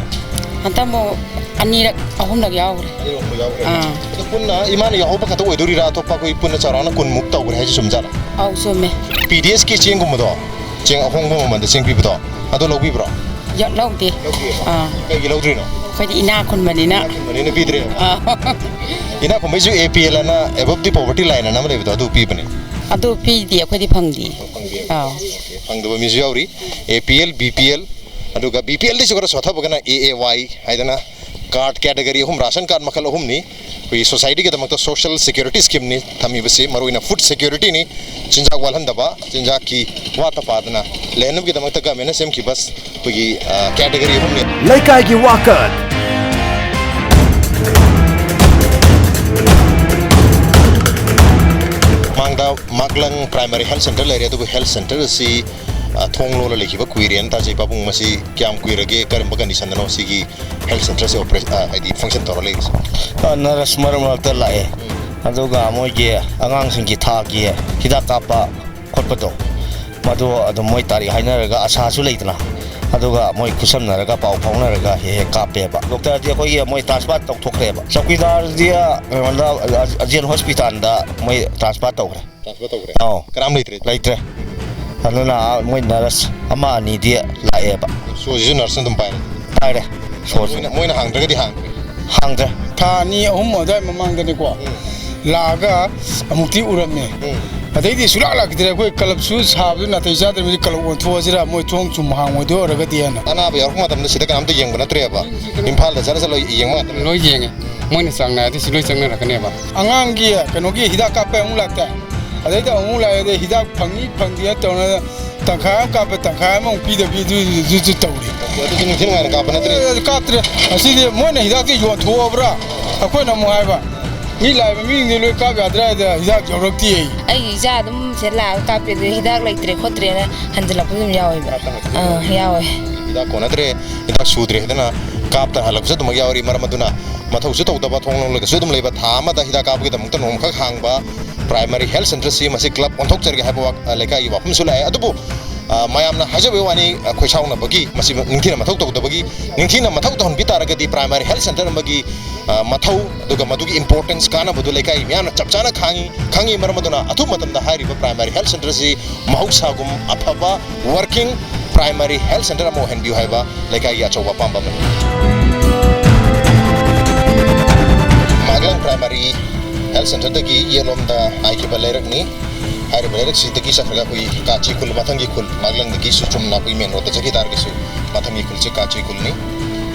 ꯍꯟꯗꯛ ꯑꯃꯨꯛ ꯑꯅꯤꯔꯛ, ꯑꯍꯨꯝꯂꯛ ꯌꯥꯎꯈ꯭ꯔꯦ꯫ ꯑꯅꯤꯔꯛ ꯑꯃꯨꯛ ꯌꯥꯎꯈ꯭ꯔꯦ꯫ ꯑꯥ꯫ ꯑꯗꯣ ꯄꯨꯟꯅ ꯏꯃꯥꯅ ꯌꯥꯎꯍꯧꯕ ꯈꯛꯇ ꯑꯣꯏꯗꯣꯔꯤꯔꯥ? ꯑꯇꯣꯞꯄ ꯑꯩꯈꯣꯏ ꯄꯨꯟꯅ ꯆꯥꯎꯔꯥꯛꯅ ꯀꯨꯟꯃꯨꯛ ꯇꯧꯈ꯭ꯔꯦ ꯍꯥꯏꯁꯦ ꯆꯨꯝꯖꯥꯠꯂꯥ? ꯑꯧ, ꯆꯨꯝꯃꯦ꯫ ꯄꯤ ꯗꯤ ꯑꯦꯁꯀꯤ ꯆꯦꯡꯒꯨꯝꯕꯗꯣ, ꯆꯦꯡ ꯑꯍꯣꯡꯕ ꯃꯃꯜꯗ ꯆꯦꯡ ꯄꯤꯕꯗꯣ, ꯑꯗꯣ ꯂꯧꯕꯤꯕ꯭ꯔꯣ? ꯌ-, ꯂꯧꯗꯦ꯫ ꯂꯧꯗꯦꯕ? ꯑꯥ꯫ ꯀꯩꯒꯤ ꯂꯧꯗ꯭ꯔꯤꯅꯣ? ꯑꯩꯈꯣꯏꯗꯤ ꯏꯅꯥꯛ ꯈꯨꯟꯕꯅꯤꯅ꯫ ꯏꯅꯥꯛ ꯈꯨꯟꯕꯅꯤꯅ ꯄꯤꯗ꯭ꯔꯦꯕ? ꯑꯥ꯫ ꯏꯅꯥꯛ ꯈꯨꯟꯕꯩꯁꯨ ꯑꯦ ꯄꯤ ꯑꯦꯜ ꯑꯅ, Above the Poverty Line ꯑꯅ ꯑꯃ ꯂꯩꯕꯗꯣ, ꯑꯗꯨ ꯄꯤꯕꯅꯦ꯫ ꯑꯗꯨ ꯄꯤꯗꯦ, ꯑꯩꯈꯣꯏꯗꯤ ꯐꯪꯗꯦ꯫ ꯐꯪꯗꯦꯕ? ꯑꯥꯎ꯫ ꯐꯪꯗꯕ ꯃꯤꯁꯨ ꯌꯥꯎꯔꯤ꯫ A P L, B P L, ꯑꯗꯨꯒ ꯕꯤ ꯄꯤ ꯑꯦꯜꯗꯩꯁꯨ ꯈꯔ ꯁꯣꯠꯊꯕꯒꯅ ꯑꯦ ꯑꯦ ꯋꯥꯏ ꯍꯥꯏꯗꯅ ꯀꯥꯔꯗ ꯀꯦꯇꯒꯔꯤ ꯑꯍꯨꯝ, ꯔꯥꯁꯟ ꯀꯥꯔꯗ ꯃꯈꯜ ꯑꯍꯨꯝꯅꯤ꯫ ꯑꯩꯈꯣꯏꯒꯤ ꯁꯣꯁꯥꯏꯇꯤꯒꯤꯗꯃꯛꯇ ꯁꯣꯁꯤꯌꯦꯜ ꯁꯦꯀ꯭ꯌꯨꯔꯤꯇꯤ ꯁ꯭ꯀꯤꯝꯅꯤ ꯊꯝꯃꯤꯕꯁꯤ, ꯃꯔꯨꯑꯣꯏꯅ ꯐꯨꯗ ꯁꯦꯀ꯭ꯌꯨꯔꯤꯇꯤꯅꯤ꯫ ꯆꯤꯟꯖꯥꯛ ꯋꯥꯠꯍꯟꯗꯕ, ꯆꯤꯟꯖꯥꯛꯀꯤ ꯋꯥꯠꯇ ꯄꯥꯗꯅ ꯂꯩꯍꯟꯅꯕꯒꯤꯗꯃꯛꯇ ꯒꯃꯦꯟꯅ ꯁꯦꯝꯈꯤꯕ ꯑꯩꯈꯣꯏꯒꯤ, ꯑ, ꯀꯦꯇꯒꯔꯤ ꯑꯍꯨꯝꯅꯤ꯫ ꯂꯩꯀꯥꯏꯒꯤ ꯋꯥꯀꯠ꯫ ꯃꯥꯒꯂꯪ ꯄ꯭ꯔꯥꯏꯃꯥꯔꯤ ꯍꯦꯜꯊ ꯁꯦꯟꯇꯔ ꯂꯩꯔꯦ, ꯑꯗꯨꯕꯨ ꯍꯦꯜꯊ ꯁꯦꯟꯇꯔ ꯑꯁꯤ, ꯑ, ꯊꯣꯡ ꯂꯣꯜꯂ ꯂꯩꯈꯤꯕ ꯀꯨꯏꯔꯦꯅ ꯇꯥꯖꯩ꯫ ꯄꯥꯕꯨꯡ, ꯃꯁꯤ ꯀꯌꯥꯝ ꯀꯨꯏꯔꯒꯦ, ꯀꯔꯝꯕ ꯀꯟꯗꯤꯁꯟꯗꯅꯣ ꯁꯤꯒꯤ ꯍꯦꯜꯊ ꯁꯦꯟꯇꯔꯁꯦ ꯑꯣꯄꯔꯦ-, ꯑ, ꯍꯥꯏꯗꯤ ꯐꯪꯁꯟ ꯇꯧꯔ ꯂꯩꯔꯤꯁꯦ? ꯑ, ꯅꯔꯁ ꯃꯔꯛ ꯃꯔꯛꯇ ꯂꯥꯛꯑꯦ꯫ ꯑꯗꯨꯒ ꯃꯣꯏꯒꯤ ꯑꯉꯥꯡꯁꯤꯡꯒꯤ ꯊꯥꯒꯤ ꯍꯤꯗꯥꯛ ꯀꯥꯞꯄ ꯈꯣꯠꯄꯗꯣ, ꯃꯗꯨ ꯑꯗꯨꯝ ꯃꯣꯏ ꯇꯥꯔꯤꯛ ꯍꯥꯏꯅꯔꯒ, ꯑꯁꯥꯁꯨ ꯂꯩꯗꯅ, ꯑꯗꯨꯒ ꯃꯣꯏ ꯈꯨꯠꯁꯝꯅꯔꯒ, ꯄꯥꯎ ꯐꯥꯎꯅꯔꯒ ꯍꯦꯛ ꯍꯦꯛ ꯀꯥꯞꯄꯦꯕ꯫ ꯗꯣꯛꯇꯔꯗꯤ ꯑꯩꯈꯣꯏꯒꯤ ꯃꯣꯏ ꯇ꯭ꯔꯥꯟꯁꯐꯔ ꯇꯧꯊꯣꯛꯈ꯭ꯔꯦꯕ꯫ ꯆꯧꯀꯤꯗꯥꯔꯗꯤ, ꯑ, ꯀꯩꯅꯣꯗ, ꯑ, ꯖꯦꯟ ꯍꯣꯁꯄꯤꯇꯥꯜꯗ ꯃꯣꯏ ꯇ꯭ꯔꯥꯟꯁꯐꯔ ꯇꯧꯈ꯭ꯔꯦ꯫ ꯇ꯭ꯔꯥꯟꯁꯐꯔ ꯇꯧꯈ꯭ꯔꯦ? ꯑꯧ꯫ ꯀꯅꯥꯝ ꯂꯩꯇ꯭ꯔꯦ? ꯂꯩꯇ꯭ꯔꯦ꯫ ꯑꯗꯨꯅ ꯃꯣꯏ ꯅꯔꯁ ꯑꯃ ꯑꯅꯤꯗꯤ ꯂꯥꯛꯑꯦꯕ꯫ ꯁꯣꯁꯤꯁꯨ ꯅꯔꯁꯅ ꯑꯗꯨꯝ ꯄꯥꯏꯔꯦ? ꯄꯥꯏꯔꯦ꯫ ꯁꯣꯁꯤ꯫ ꯃꯣꯏꯅ, ꯃꯣꯏꯅ ꯍꯥꯡꯗ꯭ꯔꯒꯗꯤ ꯍꯥꯡꯗ꯭ꯔꯦ? ꯍꯥꯡꯗ꯭ꯔꯦ꯫ ꯊꯥ ꯑꯅꯤ ꯑꯍꯨꯝ ꯑꯗꯨꯋꯥꯏ ꯃꯃꯥꯡꯗꯅꯤꯀꯣ, ꯎꯝ꯫ ꯂꯥꯛꯑꯒ ꯑꯃꯨꯛꯇꯤ ꯎꯔꯝꯃꯦ꯫ ꯎꯝ꯫ ꯑꯗꯩꯗꯤ ꯁꯨꯡꯂꯥꯛ ꯂꯥꯛꯈꯤꯗ꯭ꯔꯦ꯫ ꯑꯩꯈꯣꯏ ꯀꯂꯕꯁꯨ ꯁꯥꯕꯗꯨ ꯅꯥꯇꯩ ꯆꯥꯗ꯭ꯔꯕꯅꯤ, ꯀꯂꯕ ꯑꯣꯟꯊꯣꯛꯑꯁꯤꯔꯥ, ꯃꯣꯏ ꯊꯣꯡ ꯁꯨꯝ ꯍꯥꯡꯉꯣꯏꯗꯣꯏ ꯑꯣꯏꯔꯒꯗꯤꯅ꯫ ꯑꯅꯥꯕ ꯌꯥꯎꯔꯛꯄ ꯃꯇꯝꯗ ꯁꯤꯗ ꯀꯅꯥꯝꯇ ꯌꯦꯡꯕ ꯅꯠꯇ꯭ꯔꯦꯕ? ꯏꯝꯐꯥꯜꯗ ꯆꯠꯂ ꯆꯠꯂ ꯌꯦꯡꯕ ꯉꯥꯛꯇꯅꯦ꯫ ꯂꯣꯏ ꯌꯦꯡꯉꯦ꯫ ꯃꯣꯏꯅ ꯆꯥꯡ ꯅꯥꯏꯔꯗꯤ ꯁꯤ ꯂꯣꯏ ꯆꯪꯅꯔꯛꯀꯅꯦꯕ꯫ ꯑꯉꯥꯡꯒꯤ ꯀꯩꯅꯣꯒꯤ ꯍꯤꯗꯥꯛ ꯀꯥꯞꯄ ꯑꯃꯨꯛ ꯂꯥꯛꯇꯦ, ꯑꯗꯩꯗ ꯑꯃꯨꯛ ꯂꯥꯛꯑꯦ, ꯑꯗꯩ ꯍꯤꯗꯥꯛ ꯐꯪꯏ ꯐꯪꯗꯦ ꯇꯧꯅ ꯇꯪꯈꯥꯏ ꯑꯃ ꯀꯥꯞꯄ, ꯇꯪꯈꯥꯏ ꯑꯃꯃꯨꯛ ꯄꯤꯗꯕꯤ, ꯑꯗꯨ, ꯑꯗꯨꯁꯨ ꯇꯧꯔꯤ꯫ ꯑꯗꯨꯗꯤ ꯅꯤꯡꯊꯤ ꯅꯨꯡꯉꯥꯏꯅ ꯀꯥꯞꯄ ꯅꯠꯇ꯭ꯔꯦ? ꯑꯦ, ꯀꯥꯞꯇ꯭ꯔꯦ꯫ ꯑꯁꯤꯗꯤ ꯃꯣꯏꯅ ꯍꯤꯗꯥꯛꯇꯤ ꯌꯣꯟꯊꯣꯛꯑꯕ꯭ꯔꯥ? ꯑꯩꯈꯣꯏꯅ ꯑꯃꯨꯛ ꯍꯥꯏꯕ, "ꯃꯤ ꯂꯥꯛꯏꯕ ꯃꯤꯁꯤꯡꯗꯤ ꯂꯣꯏ ꯀꯥꯞ ꯌꯥꯗ꯭ꯔꯥ?" ꯍꯥꯏꯗ ꯍꯤꯗꯥꯛ ꯌꯧꯔꯛꯇꯦ꯫ ꯑꯩꯒꯤ ꯏꯆꯥ ꯑꯗꯨꯝ ꯁꯤꯗ ꯂꯥꯛꯑꯒ ꯀꯥꯞꯄꯦ, ꯑꯗꯨ ꯍꯤꯗꯥꯛ ꯂꯩꯇ꯭ꯔꯦ ꯈꯣꯠꯇ꯭ꯔꯦꯅ ꯍꯟꯖꯤꯜꯂꯛꯄ ꯑꯗꯨꯝ ꯌꯥꯎꯋꯦꯕ꯫ ꯑꯥ, ꯌꯥꯎꯋꯦ꯫ ꯍꯤꯗꯥꯛ ꯀꯣꯟꯅꯗ꯭ꯔꯦ, ꯍꯤꯗꯥꯛ ꯁꯨꯗ꯭ꯔꯦ ꯍꯥꯏꯗꯅ ꯀꯥꯞꯇꯅ ꯍꯜꯂꯛꯄꯁꯨ ꯑꯗꯨꯃꯛ ꯌꯥꯎꯔꯤ꯫ ꯃꯔꯝ ꯑꯗꯨꯅ ꯃꯊꯧꯁꯨ ꯇꯧꯗꯕ, ꯊꯣꯡ ꯂꯣꯜꯂꯒꯁꯨ ꯑꯗꯨꯝ ꯂꯩꯕ, ꯊꯥ ꯑꯃꯗ ꯍꯤꯗꯥꯛ ꯀꯥꯞꯄꯒꯤꯗꯃꯛꯇ ꯅꯣꯡꯃꯈꯛ ꯍꯥꯡꯕ ꯄ꯭ꯔꯥꯏꯃꯥꯔꯤ ꯍꯦꯜꯊ ꯁꯦꯟꯇꯔꯁꯤ ꯃꯁꯤ ꯀ꯭ꯂꯕ ꯑꯣꯟꯊꯣꯛꯆꯔꯒꯦ ꯍꯥꯏꯕ ꯋꯥ-, ꯂꯩꯀꯥꯏꯒꯤ ꯋꯥꯐꯝꯁꯨ ꯂꯥꯛꯑꯦ꯫ ꯑꯗꯨꯕꯨ, ꯑ, ꯃꯌꯥꯝꯅ ꯍꯥꯏꯖꯕꯒꯤ ꯋꯥꯅꯤ, ꯑ, ꯈꯣꯏꯁꯥꯎꯅꯕꯒꯤ, ꯃꯁꯤ ꯅꯤꯡꯊꯤꯅ ꯃꯊꯧ ꯇꯧꯗꯕꯒꯤ, ꯅꯤꯡꯊꯤꯅ ꯃꯊꯧ ꯇꯧꯍꯟꯕꯤ ꯇꯥꯔꯒꯗꯤ ꯄ꯭ꯔꯥꯏꯃꯥꯔꯤ ꯍꯦꯜꯊ ꯁꯦꯟꯇꯔ ꯑꯃꯒꯤ, ꯑ, ꯃꯊꯧ, ꯑꯗꯨꯒ ꯃꯗꯨꯒꯤ ꯏꯝꯄꯣꯔꯇꯦꯟꯁ, ꯀꯥꯟꯅꯕꯗꯨ ꯂꯩꯀꯥꯏꯒꯤ ꯃꯤꯌꯥꯝꯅ ꯆꯞ ꯆꯥꯅ ꯈꯪꯉꯤ, ꯈꯪꯉꯤ꯫ ꯃꯔꯝ ꯑꯗꯨꯅ ꯑꯊꯨꯕ ꯃꯇꯝꯗ ꯍꯥꯏꯔꯤꯕ ꯄ꯭ꯔꯥꯏꯃꯥꯔꯤ ꯍꯦꯜꯊ ꯁꯦꯟꯇꯔꯁꯤ ꯃꯍꯧꯁꯥꯒꯨꯝ ꯑꯐꯕ ꯋꯥꯔꯀꯤꯡ ꯄ꯭ꯔꯥꯏꯃꯥꯔꯤ ꯍꯦꯜꯊ ꯁꯦꯟꯇꯔ ꯑꯃ ꯑꯣꯏꯍꯟꯕꯤꯌꯨ ꯍꯥꯏꯕ ꯂꯩꯀꯥꯏꯒꯤ ꯑꯆꯧꯕ ꯑꯄꯥꯝꯕ ꯑꯃꯅꯤ꯫ ꯃꯥꯒꯂꯪ ꯄ꯭ꯔꯥꯏꯃꯥꯔꯤ ꯍꯦꯜꯊ ꯁꯦꯟꯇꯔꯗꯒꯤ ꯌꯦꯠꯂꯣꯝꯗ ꯍꯥꯏꯈꯤꯕ ꯂꯩꯔꯛꯅꯤ꯫ ꯍꯥꯏꯔꯤꯕ ꯂꯩꯔꯛꯁꯤꯗꯒꯤ ꯆꯠꯈ꯭ꯔꯒ ꯑꯩꯈꯣꯏꯒꯤ ꯀꯥꯆꯤ ꯈꯨꯜ, ꯃꯊꯪꯒꯤ ꯈꯨꯜ, ꯃꯥꯒꯂꯪꯗꯒꯤꯁꯨ ꯆꯨꯝꯅ ꯑꯩꯈꯣꯏ ꯃꯦꯟ ꯔꯣꯗꯇ ꯆꯠꯈꯤ ꯇꯥꯔꯒꯁꯨ ꯃꯊꯪꯒꯤ ꯈꯨꯜꯁꯦ ꯀꯥꯆꯤ ꯈꯨꯜꯅꯤ꯫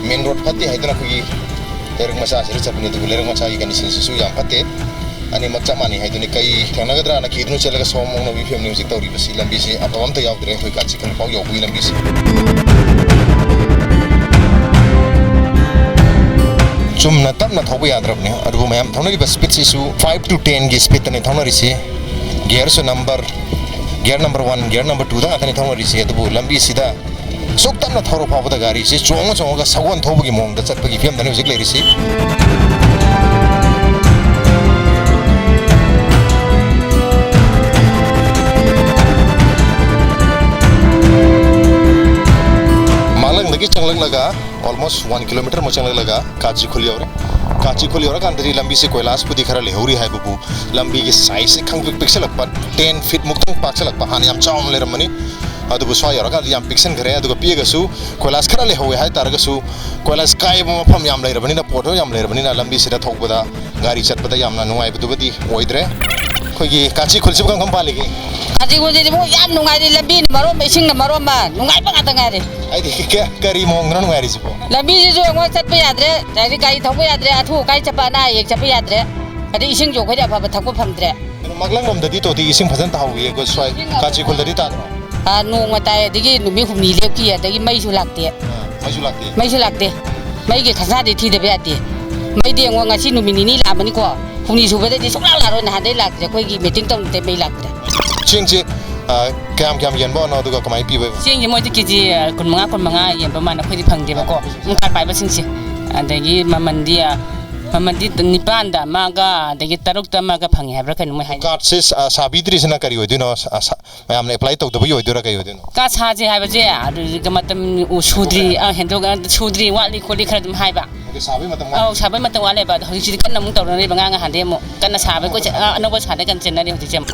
ꯃꯦꯟ ꯔꯣꯗ ꯐꯠꯇꯦ ꯍꯥꯏꯗꯅ ꯑꯩꯈꯣꯏꯒꯤ ꯂꯩꯔꯛ ꯃꯆꯥꯁꯤꯗ ꯆꯠꯄꯅꯤ, ꯑꯗꯨꯕꯨ ꯂꯩꯔꯛ ꯃꯆꯥꯒꯤ ꯀꯟꯗꯤꯁꯟꯁꯤꯁꯨ ꯌꯥꯝ ꯐꯠꯇꯦ꯫ ꯑꯅꯤꯃꯛ ꯆꯞ ꯃꯥꯟꯅꯩ ꯍꯥꯏꯗꯨꯅꯤ꯫ ꯀꯩ ꯊꯦꯡꯅꯒꯗ꯭ꯔꯥꯅ ꯀꯤꯗꯨꯅ ꯆꯦꯜꯂꯒ ꯁꯣꯝ ꯑꯣꯛꯅꯕꯒꯤ ꯐꯤꯕꯝꯅꯤ ꯍꯧꯖꯤꯛ ꯇꯧꯔꯤꯕꯁꯤ꯫ ꯂꯝꯕꯤꯁꯤ ꯑꯐꯕ ꯑꯝꯇ ꯌꯥꯎꯗ꯭ꯔꯦ ꯑꯩꯈꯣꯏ ꯀꯥꯆꯤ ꯈꯨꯜ ꯐꯥꯎ ꯌꯧꯕꯒꯤ ꯂꯝꯕꯤꯁꯤ꯫ ꯆꯨꯝꯅ ꯇꯞꯅ ꯊꯧꯕ ꯌꯥꯗ꯭ꯔꯕꯅꯦ, ꯑꯗꯨꯕꯨ ꯃꯌꯥꯝ ꯊꯧꯅꯔꯤꯕ ꯁ꯭ꯄꯤꯗꯁꯤꯁꯨ five to ten ꯒꯤ ꯁ꯭ꯄꯤꯗꯇꯅꯦ ꯊꯧꯅꯔꯤꯁꯤ꯫ Gearꯁꯨ number, gear number one, gear number twoꯗ ꯉꯥꯛꯇꯅꯤ ꯊꯧꯅꯔꯤꯁꯦ꯫ ꯑꯗꯨꯕꯨ ꯂꯝꯕꯤꯁꯤꯗ ꯁꯨꯛ ꯇꯞꯅ ꯊꯧꯔ ꯐꯥꯎꯕꯗ ꯒꯥꯔꯤꯁꯤ ꯆꯣꯡꯉ ꯆꯣꯡꯉꯒ ꯁꯒꯣꯜ ꯊꯧꯕꯒꯤ ꯃꯑꯣꯡꯗ ꯆꯠꯄꯒꯤ ꯐꯤꯕꯝꯗꯅꯤ ꯍꯧꯖꯤꯛ ꯂꯩꯔꯤꯁꯤ꯫ ꯃꯥꯂꯪꯗꯒꯤ ꯆꯪꯂꯛꯂꯒ almost one kilometre ꯃꯨꯛ ꯆꯪꯂꯛꯂꯒ ꯀꯥꯆꯤꯈꯨꯜ ꯌꯧꯔꯦ꯫ ꯀꯥꯆꯤꯈꯨꯜ ꯌꯧꯔꯀꯥꯟꯗꯗꯤ ꯂꯝꯕꯤꯁꯦ ꯀꯣꯏꯂꯥꯁꯄꯨꯗꯤ ꯈꯔ ꯂꯩꯍꯧꯔꯤ ꯍꯥꯏꯕꯕꯨ, ꯂꯝꯕꯤꯒꯤ sizeꯁꯦ ꯈꯪꯄꯤꯛ ꯄꯤꯛꯁꯜꯂꯛꯄ, ten feet ꯃꯨꯛꯇꯪ ꯄꯥꯛꯁꯜꯂꯛꯄ꯫ ꯍꯥꯟꯅ ꯌꯥꯝ ꯆꯥꯎꯅ ꯂꯩꯔꯝꯕꯅꯤ, ꯑꯗꯨꯕꯨ ꯁ꯭ꯋꯥꯏ ꯌꯧꯔꯀꯥꯟꯗ ꯌꯥꯝ ꯄꯤꯛꯁꯟꯈ꯭ꯔꯦ꯫ ꯑꯗꯨꯒ ꯄꯤꯛꯑꯒꯁꯨ ꯀꯣꯏꯂꯥꯁ ꯈꯔ ꯂꯩꯍꯧꯋꯦ ꯍꯥꯏ ꯇꯥꯔꯒꯁꯨ, ꯀꯣꯏꯂꯥꯁ ꯀꯥꯏꯕ ꯃꯐꯝ ꯌꯥꯝ ꯂꯩꯔꯕꯅꯤꯅ, pothole ꯌꯥꯝ ꯂꯩꯔꯕꯅꯤꯅ, ꯂꯝꯕꯤꯁꯤꯗ ꯊꯧꯕꯗ, ꯒꯥꯔꯤ ꯆꯠꯄꯗ ꯌꯥꯝꯅ ꯅꯨꯡꯉꯥꯏꯕꯗꯨꯃꯗꯤ ꯑꯣꯏꯗ꯭ꯔꯦ꯫ ꯑꯩꯈꯣꯏꯒꯤ ꯀꯥꯆꯤꯈꯨꯜꯁꯤꯕꯨ ꯀꯔꯝ ꯀꯔꯝ ꯄꯥꯜꯂꯤꯒꯦ? ꯀꯥꯆꯤꯈꯨꯜꯁꯤꯗꯤ ꯏꯕꯨꯡꯉꯣ ꯌꯥꯝ ꯅꯨꯡꯉꯥꯏꯔꯤ, ꯂꯝꯕꯤꯅ ꯃꯔꯣꯟ ꯑꯃ, ꯏꯁꯤꯡꯅ ꯃꯔꯣꯟ ꯑꯃ, ꯅꯨꯡꯉꯥꯏꯕ ꯉꯥꯛꯇ ꯉꯥꯏꯔꯦ꯫ ꯍꯥꯏꯗꯤ ꯀ-, ꯀꯔꯤ ꯃꯑꯣꯡꯗꯅꯣ ꯅꯨꯡꯉꯥꯏꯔꯤꯁꯤꯕꯣ? ꯂꯝꯕꯤꯁꯤꯁꯨ ꯌꯦꯡꯉꯣ, ꯆꯠꯄ ꯌꯥꯗ꯭ꯔꯦ, ꯍꯥꯏꯗꯤ ꯒꯥꯔꯤ ꯊꯧꯕ ꯌꯥꯗ꯭ꯔꯦ, ꯑꯊꯨ ꯑꯀꯥꯏ ꯆꯠꯄ, ꯑꯅꯥ ꯑꯌꯦꯛ ꯆꯠꯄ ꯌꯥꯗ꯭ꯔꯦ, ꯑꯗꯩ ꯏꯁꯤꯡꯁꯨ ꯑꯩꯈꯣꯏꯗꯤ ꯑꯐꯕ ꯊꯛꯄ ꯐꯪꯗ꯭ꯔꯦ꯫ ꯀꯩꯅꯣ, ꯃꯥꯛꯂꯪꯂꯣꯝꯗꯗꯤ ꯇꯣꯇꯤ ꯏꯁꯤꯡ ꯐꯖꯅ ꯇꯥꯍꯧꯋꯤ, ꯑꯩꯈꯣꯏ ꯁ꯭ꯋꯥꯏ ꯏꯁꯤꯡ ꯀꯥꯆꯤꯈꯨꯜꯗꯗꯤ ꯇꯥꯗ꯭ꯔꯣ? ꯑꯥ, ꯅꯣꯡꯃ ꯇꯥꯏ, ꯑꯗꯒꯤ ꯅꯨꯃꯤꯠ ꯍꯨꯝꯅꯤ ꯂꯦꯞꯈꯤ, ꯑꯗꯒꯤ ꯃꯩꯁꯨ ꯂꯥꯛꯇꯦ꯫ ꯑꯥ, ꯃꯩꯁꯨ ꯂꯥꯛꯇꯦ? ꯃꯩꯁꯨ ꯂꯥꯛꯇꯦ꯫ ꯃꯩꯒꯤ ꯈꯔꯁꯥꯗꯤ ꯊꯤꯗꯕ ꯌꯥꯗꯦ꯫ ꯃꯩꯗꯤ ꯌꯦꯡꯉꯣ, ꯉꯁꯤ ꯅꯨꯃꯤꯠ ꯅꯤꯅꯤ ꯂꯥꯛꯑꯃꯅꯤꯀꯣ, ꯍꯨꯝꯅꯤ ꯁꯨꯕꯗꯗꯤ ꯁꯨꯡꯂꯥꯛ ꯂꯥꯛꯑꯔꯣꯏ, ꯅꯍꯥꯟꯗꯩ ꯂꯥꯛꯇ꯭ꯔꯦ, ꯑꯩꯈꯣꯏꯒꯤ meeting ꯇꯧꯅꯤꯡꯗꯦ, ꯃꯩ ꯂꯥꯛꯇ꯭ꯔꯦ꯫ ꯆꯦꯡꯁꯦ, ꯑꯥ, ꯀꯌꯥꯝ ꯀꯌꯥꯝ ꯌꯦꯟꯕ ꯍꯣꯠꯅꯣ, ꯑꯗꯨꯒ ꯀꯃꯥꯏꯅ ꯄꯤꯕ? ꯆꯦꯡꯁꯦ ꯃꯣꯏꯗꯤ ꯀꯦ ꯖꯤ ꯀꯨꯟꯃꯉꯥ, ꯀꯨꯟꯃꯉꯥ ꯌꯦꯟꯕ ꯃꯥꯅ ꯑꯩꯈꯣꯏꯗꯤ ꯐꯪꯗꯦꯕꯀꯣ, ꯀꯥꯔꯗ ꯄꯥꯏꯕꯁꯤꯡꯁꯦ꯫ ꯑꯗꯒꯤ ꯃꯃꯜꯗꯤ, ꯑꯥ, ꯃꯃꯜꯗꯤ ꯅꯤꯄꯥꯟꯗ ꯑꯃꯒ, ꯑꯗꯒꯤ ꯇꯔꯨꯛꯇ ꯑꯃꯒ ꯐꯪꯉꯦ ꯍꯥꯏꯕ꯭ꯔꯥ ꯀꯩꯅꯣ ꯃꯣꯏ ꯍꯥꯏ꯫ ꯀꯥꯔꯗꯁꯦ, ꯑꯥ, ꯁꯥꯕꯤꯗ꯭ꯔꯤꯁꯤꯅ ꯀꯔꯤ ꯑꯣꯏꯗꯣꯏꯅꯣ? ꯑꯥ, ꯁꯥ-, ꯃꯌꯥꯝꯅ apply ꯇꯧꯗꯕꯒꯤ ꯑꯣꯏꯗꯣꯏꯔꯥ, ꯀꯩ ꯑꯣꯏꯗꯣꯏꯅꯣ? ꯀꯥꯔꯗ ꯁꯥꯁꯦ ꯍꯥꯏꯕꯁꯦ ꯑꯗꯨꯗꯤ ꯃꯇꯝ ꯁꯨꯗ꯭ꯔꯤ, ꯑꯥ, ꯍꯦꯟꯗꯣꯛ, ꯁꯨꯗ꯭ꯔꯤ, ꯋꯥꯠꯂꯤ ꯈꯣꯠꯂꯤ ꯈꯔ ꯑꯗꯨꯝ ꯍꯥꯏꯕ꯫ ꯑꯗꯨ ꯁꯥꯕꯩ ꯃꯇꯝ ꯋꯥꯠꯂꯤ? ꯑꯧ, ꯁꯥꯕꯩ ꯃꯇꯝ ꯋꯥꯠꯂꯦꯕ꯫ ꯑꯗꯣ ꯍꯧꯖꯤꯛꯁꯤꯗꯤ ꯀꯟꯅ ꯑꯃꯨꯛ ꯇꯧꯅꯔꯤꯕ, ꯉꯔꯥꯡ ꯅꯍꯥꯟꯗꯩ ꯑꯃꯨꯛ ꯀꯟꯅ ꯁꯥꯕꯩ ꯀꯣꯏꯆꯠ-, ꯑꯥ, ꯑꯅꯧꯕ ꯁꯥꯗ ꯀꯟꯅ ꯆꯦꯟꯅꯔꯤ ꯍꯧꯖꯤꯛꯁꯦ ꯑꯃꯨꯛ꯫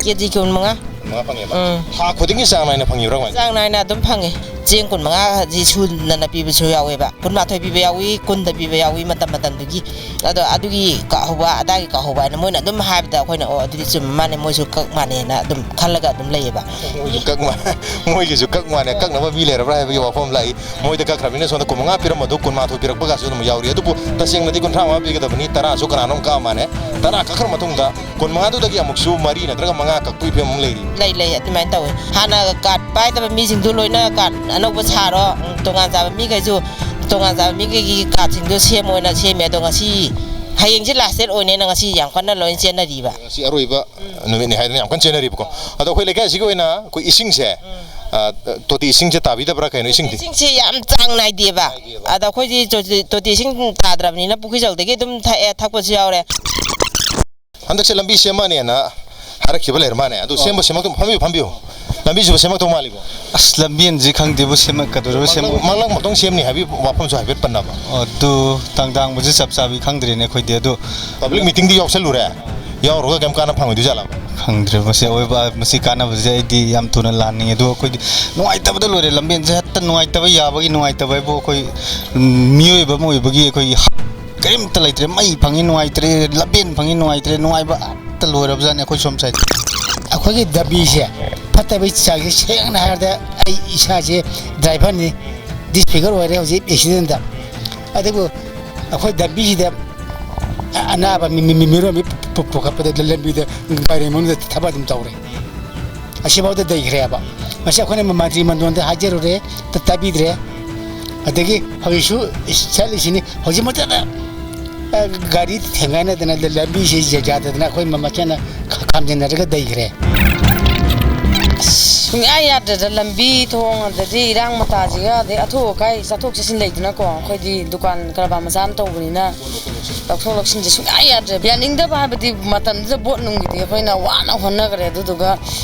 ꯀꯦ ꯖꯤ ꯀꯨꯟꯃꯉꯥ꯫ ꯀꯨꯟꯃꯉꯥ ꯐꯪꯉꯦꯕ? ꯎꯝ꯫ ꯊꯥ ꯈꯨꯗꯤꯡꯒꯤ ꯆꯥꯡ ꯅꯥꯏꯅ ꯐꯪꯉꯤꯕ꯭ꯔꯥ ꯀꯃꯥꯏꯅ? ꯆꯥꯡ ꯅꯥꯏꯅ ꯑꯗꯨꯝ ꯐꯪꯉꯤ꯫ ꯆꯦꯡ ꯀꯨꯟꯃꯉꯥꯁꯤ ꯁꯨꯅꯅ ꯄꯤꯕꯁꯨ ꯌꯥꯎꯋꯦꯕ꯫ ꯀꯨꯟꯃꯥꯊꯣꯏ ꯄꯤꯕ ꯌꯥꯎꯏ, ꯀꯨꯟꯗ ꯄꯤꯕ ꯌꯥꯎꯏ ꯃꯇꯝ ꯃꯇꯝꯗꯨꯒꯤ꯫ ꯑꯗꯣ ꯑꯗꯨꯒꯤ ꯀꯛꯍꯧꯕ, ꯑꯗꯥꯒꯤ ꯀꯛꯍꯧꯕ ꯍꯥꯏꯅ ꯃꯣꯏꯅ ꯑꯗꯨꯝ ꯍꯥꯏꯕꯗ ꯑꯩꯈꯣꯏꯅ, "ꯑꯣ, ꯑꯗꯨꯗꯤ ꯆꯨꯝꯕ ꯃꯥꯅꯦ, ꯃꯣꯏꯁꯨ ꯀꯛ ꯃꯥꯅꯦꯅ" ꯑꯗꯨꯝ ꯈꯜꯂꯒ ꯑꯗꯨꯝ ꯂꯩꯌꯦꯕ꯫ ꯃꯣꯏꯁꯨ ꯀꯛ ꯃꯥ-, ꯃꯣꯏꯒꯤꯁꯨ ꯀꯛ ꯃꯥꯅꯦ, ꯀꯛꯅꯕ ꯃꯤ ꯂꯩꯔꯕ꯭ꯔꯥ ꯍꯥꯏꯕꯒꯤ ꯋꯥꯐꯝ ꯂꯥꯛꯏ꯫ ꯃꯣꯏꯗ ꯀꯛꯈ꯭ꯔꯕꯅꯤꯅ ꯁꯣꯝꯗ ꯀꯨꯟꯃꯉꯥ ꯄꯤꯔꯝꯕꯗꯣ ꯀꯨꯟꯃꯥꯊꯣꯏ ꯄꯤꯔꯛꯄꯒꯁꯨ ꯑꯗꯨꯝ ꯌꯥꯎꯔꯤ꯫ ꯑꯗꯨꯕꯨ ꯇꯁꯦꯡꯅꯗꯤ ꯀꯨꯟꯊ꯭ꯔꯥ ꯃꯉꯥ ꯄꯤꯒꯗꯕꯅꯤ, ꯇꯔꯥꯁꯨ ꯀꯅꯥꯅꯣꯝ ꯀꯛꯑ ꯃꯥꯅꯦ꯫ ꯇꯔꯥ ꯀꯛꯈ꯭ꯔ ꯃꯇꯨꯡꯗ ꯀꯨꯟꯃꯉꯥꯗꯨꯗꯒꯤ ꯑꯃꯨꯛꯁꯨ ꯃꯔꯤ ꯅꯠꯇ꯭ꯔꯒ ꯃꯉꯥ ꯀꯛꯄꯒꯤ ꯐꯤꯕꯝ ꯑꯃꯨꯛ ꯂꯩꯔꯤ꯫ ꯂꯩ, ꯂꯩ, ꯑꯗꯨꯃꯥꯏꯅ ꯇꯧꯋꯦ꯫ ꯍꯥꯟꯅ ꯀꯥꯔꯗ ꯄꯥꯏꯗꯕ ꯃꯤꯁꯤꯡꯗꯨ ꯂꯣꯏꯅ ꯀꯥꯔꯗ ꯑꯅꯧꯕ ꯁꯥꯔꯣ, ꯎꯝ, ꯇꯣꯉꯥꯟ ꯆꯥꯕ ꯃꯤꯈꯩꯁꯨ, ꯇꯣꯉꯥꯟ ꯆꯥꯕ ꯃꯤꯈꯩꯒꯤ ꯀꯥꯔꯗꯁꯤꯡꯗꯣ ꯁꯦꯝꯃꯣꯅ ꯁꯦꯝꯃꯦ꯫ ꯑꯗꯣ ꯉꯁꯤ ꯍꯌꯦꯡꯁꯦ ꯂꯥꯁ ꯗꯦꯠ ꯑꯣꯏꯅꯦꯅ ꯉꯁꯤ ꯌꯥꯝ ꯀꯟꯅ ꯂꯣꯏꯅ ꯆꯦꯟꯅꯔꯤꯕ꯫ ꯉꯁꯤ ꯑꯔꯣꯏꯕ ꯅꯨꯃꯤꯠꯅꯤ ꯍꯥꯏꯗꯅ ꯌꯥꯝ ꯀꯟꯅ ꯆꯦꯟꯅꯔꯤꯕꯀꯣ꯫ ꯑꯗꯣ ꯑꯩꯈꯣꯏ ꯂꯩꯀꯥꯏꯁꯤꯒꯤ ꯑꯣꯏꯅ ꯑꯩꯈꯣꯏ ꯏꯁꯤꯡꯁꯦ, ꯑ, ꯇꯣꯇꯤ ꯏꯁꯤꯡꯁꯦ ꯇꯥꯕꯤꯗꯕ꯭ꯔꯥ ꯀꯩꯅꯣ? ꯏꯁꯤꯡꯗꯤ ꯏꯁꯤꯡꯁꯦ ꯌꯥꯝ ꯆꯥꯡ ꯅꯥꯏꯗꯦꯕ꯫ ꯑꯗ ꯑꯩꯈꯣꯏꯗꯤ ꯇꯣꯇꯤ, ꯇꯣꯇꯤ ꯏꯁꯤꯡ ꯇꯥꯗ꯭ꯔꯕꯅꯤꯅ ꯄꯨꯈ꯭ꯔꯤꯖꯧꯗꯒꯤ ꯑꯗꯨꯝ ꯊꯛꯑꯦ, ꯊꯛꯄꯁꯨ ꯌꯥꯎꯔꯦ꯫ ꯍꯟꯗꯛꯁꯦ ꯂꯝꯕꯤ ꯁꯦꯝꯃꯅꯦꯅ ꯍꯥꯏꯔꯛꯈꯤꯕ ꯂꯩꯔ ꯃꯥꯅꯦ꯫ ꯑꯗꯨ ꯁꯦꯝꯕ ꯁꯦꯝꯃꯛꯇꯧ, ꯐꯝꯕꯤꯌꯨ, ꯐꯝꯕꯤꯌꯨ꯫ ꯂꯝꯕꯤꯁꯤꯕꯨ ꯁꯦꯝꯃꯛꯇꯧ ꯃꯥꯜꯂꯤꯕꯣ? ꯑꯁ, ꯂꯝꯕꯤ ꯑꯃꯁꯤ ꯈꯪꯗꯦꯕꯨ, ꯁꯦꯝꯃꯛꯀꯗꯧꯔꯤꯕ ꯁꯦꯝꯃꯛ- ꯃꯥꯡꯂꯪ ꯃꯇꯣꯡ ꯁꯦꯝꯅꯤ ꯍꯥꯏꯕꯒꯤ ꯋꯥꯐꯝꯁꯨ ꯍꯥꯏꯐꯦꯠ ꯄꯟꯅꯕ꯫ ꯑꯗꯨ ꯇꯥꯡꯗꯥꯡꯕꯁꯦ ꯆꯞ ꯆꯥꯕꯤ ꯈꯪꯗ꯭ꯔꯦꯅꯦ ꯑꯩꯈꯣꯏꯗꯤ꯫ ꯑꯗꯨ ꯄꯕ꯭ꯂꯤꯛ ꯃꯤꯇꯤꯡꯗꯤ ꯌꯥꯎꯁꯜꯂꯨꯔꯦ, ꯌꯥꯎꯔꯨꯔꯒ ꯀꯩꯝ ꯀꯥꯟꯅ ꯐꯪꯉꯣꯏꯗꯣꯏ ꯖꯥꯠꯂꯕ? ꯈꯪꯗ꯭ꯔꯦ꯫ ꯃꯁꯤ ꯑꯋꯣꯏꯕ, ꯃꯁꯤ ꯀꯥꯟꯅꯕꯁꯦ ꯑꯩꯗꯤ ꯌꯥꯝ ꯊꯨꯅ ꯂꯥꯟꯅꯤꯡꯉꯦ꯫ ꯑꯗꯨ ꯑꯩꯈꯣꯏꯗꯤ ꯅꯨꯡꯉꯥꯏꯇꯕꯗ ꯂꯣꯏꯔꯦ꯫ ꯂꯝꯕꯦꯟꯁꯦ ꯍꯦꯛꯇ ꯅꯨꯡꯉꯥꯏꯇꯕ ꯌꯥꯕꯒꯤ ꯅꯨꯡꯉꯥꯏꯇꯕ ꯍꯥꯏꯕꯨ ꯑꯩꯈꯣꯏ, ꯎꯝ, ꯃꯤꯑꯣꯏꯕ ꯑꯃ ꯑꯣꯏꯕꯒꯤ ꯑꯩꯈꯣꯏꯒꯤ ꯍꯛ ꯀꯔꯤꯝꯇ ꯂꯩꯇ꯭ꯔꯦ꯫ ꯃꯩ ꯐꯪꯉꯤ ꯅꯨꯡꯉꯥꯏꯇ꯭ꯔꯦ, ꯂꯝꯕꯦꯟ ꯐꯪꯉꯤ ꯅꯨꯡꯉꯥꯏꯇ꯭ꯔꯦ, ꯅꯨꯡꯉꯥꯏꯕ ꯑꯃꯠꯇ ꯂꯣꯏꯔꯕꯖꯥꯠꯅꯤ ꯑꯩꯈꯣꯏ ꯁꯣꯝ ꯁꯥꯏꯠ꯫ ꯑꯩꯈꯣꯏꯒꯤ ꯂꯝꯕꯤꯁꯦ ꯐꯠꯇꯕꯒꯤ ꯆꯥꯡꯁꯦ, ꯁꯦꯡꯅ ꯍꯥꯏꯔꯕꯗ ꯑꯩ ꯏꯁꯥꯁꯦ ꯗ꯭ꯔꯥꯏꯚꯔꯅꯤ, ꯗꯤꯁꯐꯤꯒꯔ ꯑꯣꯏꯔꯦ ꯍꯧꯖꯤꯛ ꯑꯦꯛꯁꯤꯗꯦꯟꯗ꯫ ꯑꯗꯨꯕꯨ ꯑꯩꯈꯣꯏ ꯂꯝꯕꯤꯁꯤꯗ ꯑꯅꯥꯕ ꯃꯤ-, ꯃꯤ-, ꯃꯤ-, ꯃꯤꯔꯣꯟꯕꯤ ꯄꯨ-, ꯄꯨ-, ꯄꯨꯈꯠꯄꯗ ꯂꯝꯕꯤꯗ ꯒꯥꯔꯤ ꯃꯅꯨꯡꯗ ꯊꯕꯛ ꯑꯗꯨꯝ ꯇꯧꯔꯦ꯫ ꯑꯁꯤꯐꯥꯎꯗ ꯂꯩꯈ꯭ꯔꯦꯕ꯫ ꯃꯁꯤ ꯑꯩꯈꯣꯏꯅ ꯃꯟꯇ꯭ꯔꯤ ꯃꯟꯗꯣꯟꯗ ꯍꯥꯏꯖꯔꯨꯔꯦ, ꯇ-, ꯇꯥꯕꯤꯗ꯭ꯔꯦ꯫ ꯑꯗꯒꯤ ꯍꯧꯖꯤꯛꯁꯨ ꯆꯠꯂꯤꯁꯤꯅꯤ꯫ ꯍꯧꯖꯤꯛꯃꯛꯇꯗ, ꯑ, ꯒꯥꯔꯤ ꯊꯦꯡꯒꯥꯏꯅꯗꯅ ꯂ-, ꯂꯝꯕꯤꯁꯤ ꯌꯥ-, ꯌꯥꯗꯗꯅ ꯑꯩꯈꯣꯏ ꯃ-, ꯃꯁꯦꯟꯅ ꯈ-, ꯈꯥꯝꯖꯤꯟꯅꯔꯒ ꯂꯩꯈ꯭ꯔꯦ꯫ ꯁꯨꯡꯌꯥ ꯌꯥꯗ꯭ꯔꯦꯗ, ꯂꯝꯕꯤ ꯊꯣꯡ, ꯑꯗꯩꯗꯤ ꯏꯔꯥꯡ ꯃꯇꯥꯁꯤꯒ, ꯑꯗꯩ ꯑꯊꯨ ꯑꯀꯥꯏ ꯆꯠꯊꯣꯛ ꯆꯠꯁꯤꯟ ꯂꯩꯗꯅꯀꯣ, ꯑꯩꯈꯣꯏꯗꯤ ꯗꯨꯀꯥꯟ ꯀꯔꯕꯥꯔ ꯃꯆꯥ ꯑꯃ ꯇꯧꯕꯅꯤꯅ, ꯂꯧꯊꯣꯛ ꯂꯧꯁꯤꯟꯁꯦ ꯁꯨꯡꯌꯥ ꯌꯥꯗ꯭ꯔꯦ꯫ ꯌꯥꯅꯤꯡꯗꯕ ꯍꯥꯏꯕꯗꯤ, ꯃꯇꯝꯗꯨꯗ ꯚꯣꯠ ꯅꯨꯡꯒꯤꯗꯤ ꯑꯩꯈꯣꯏꯅ ꯋꯥꯅ ꯍꯣꯠꯅꯈ꯭ꯔꯦ, ꯑꯗꯨꯗꯨꯒ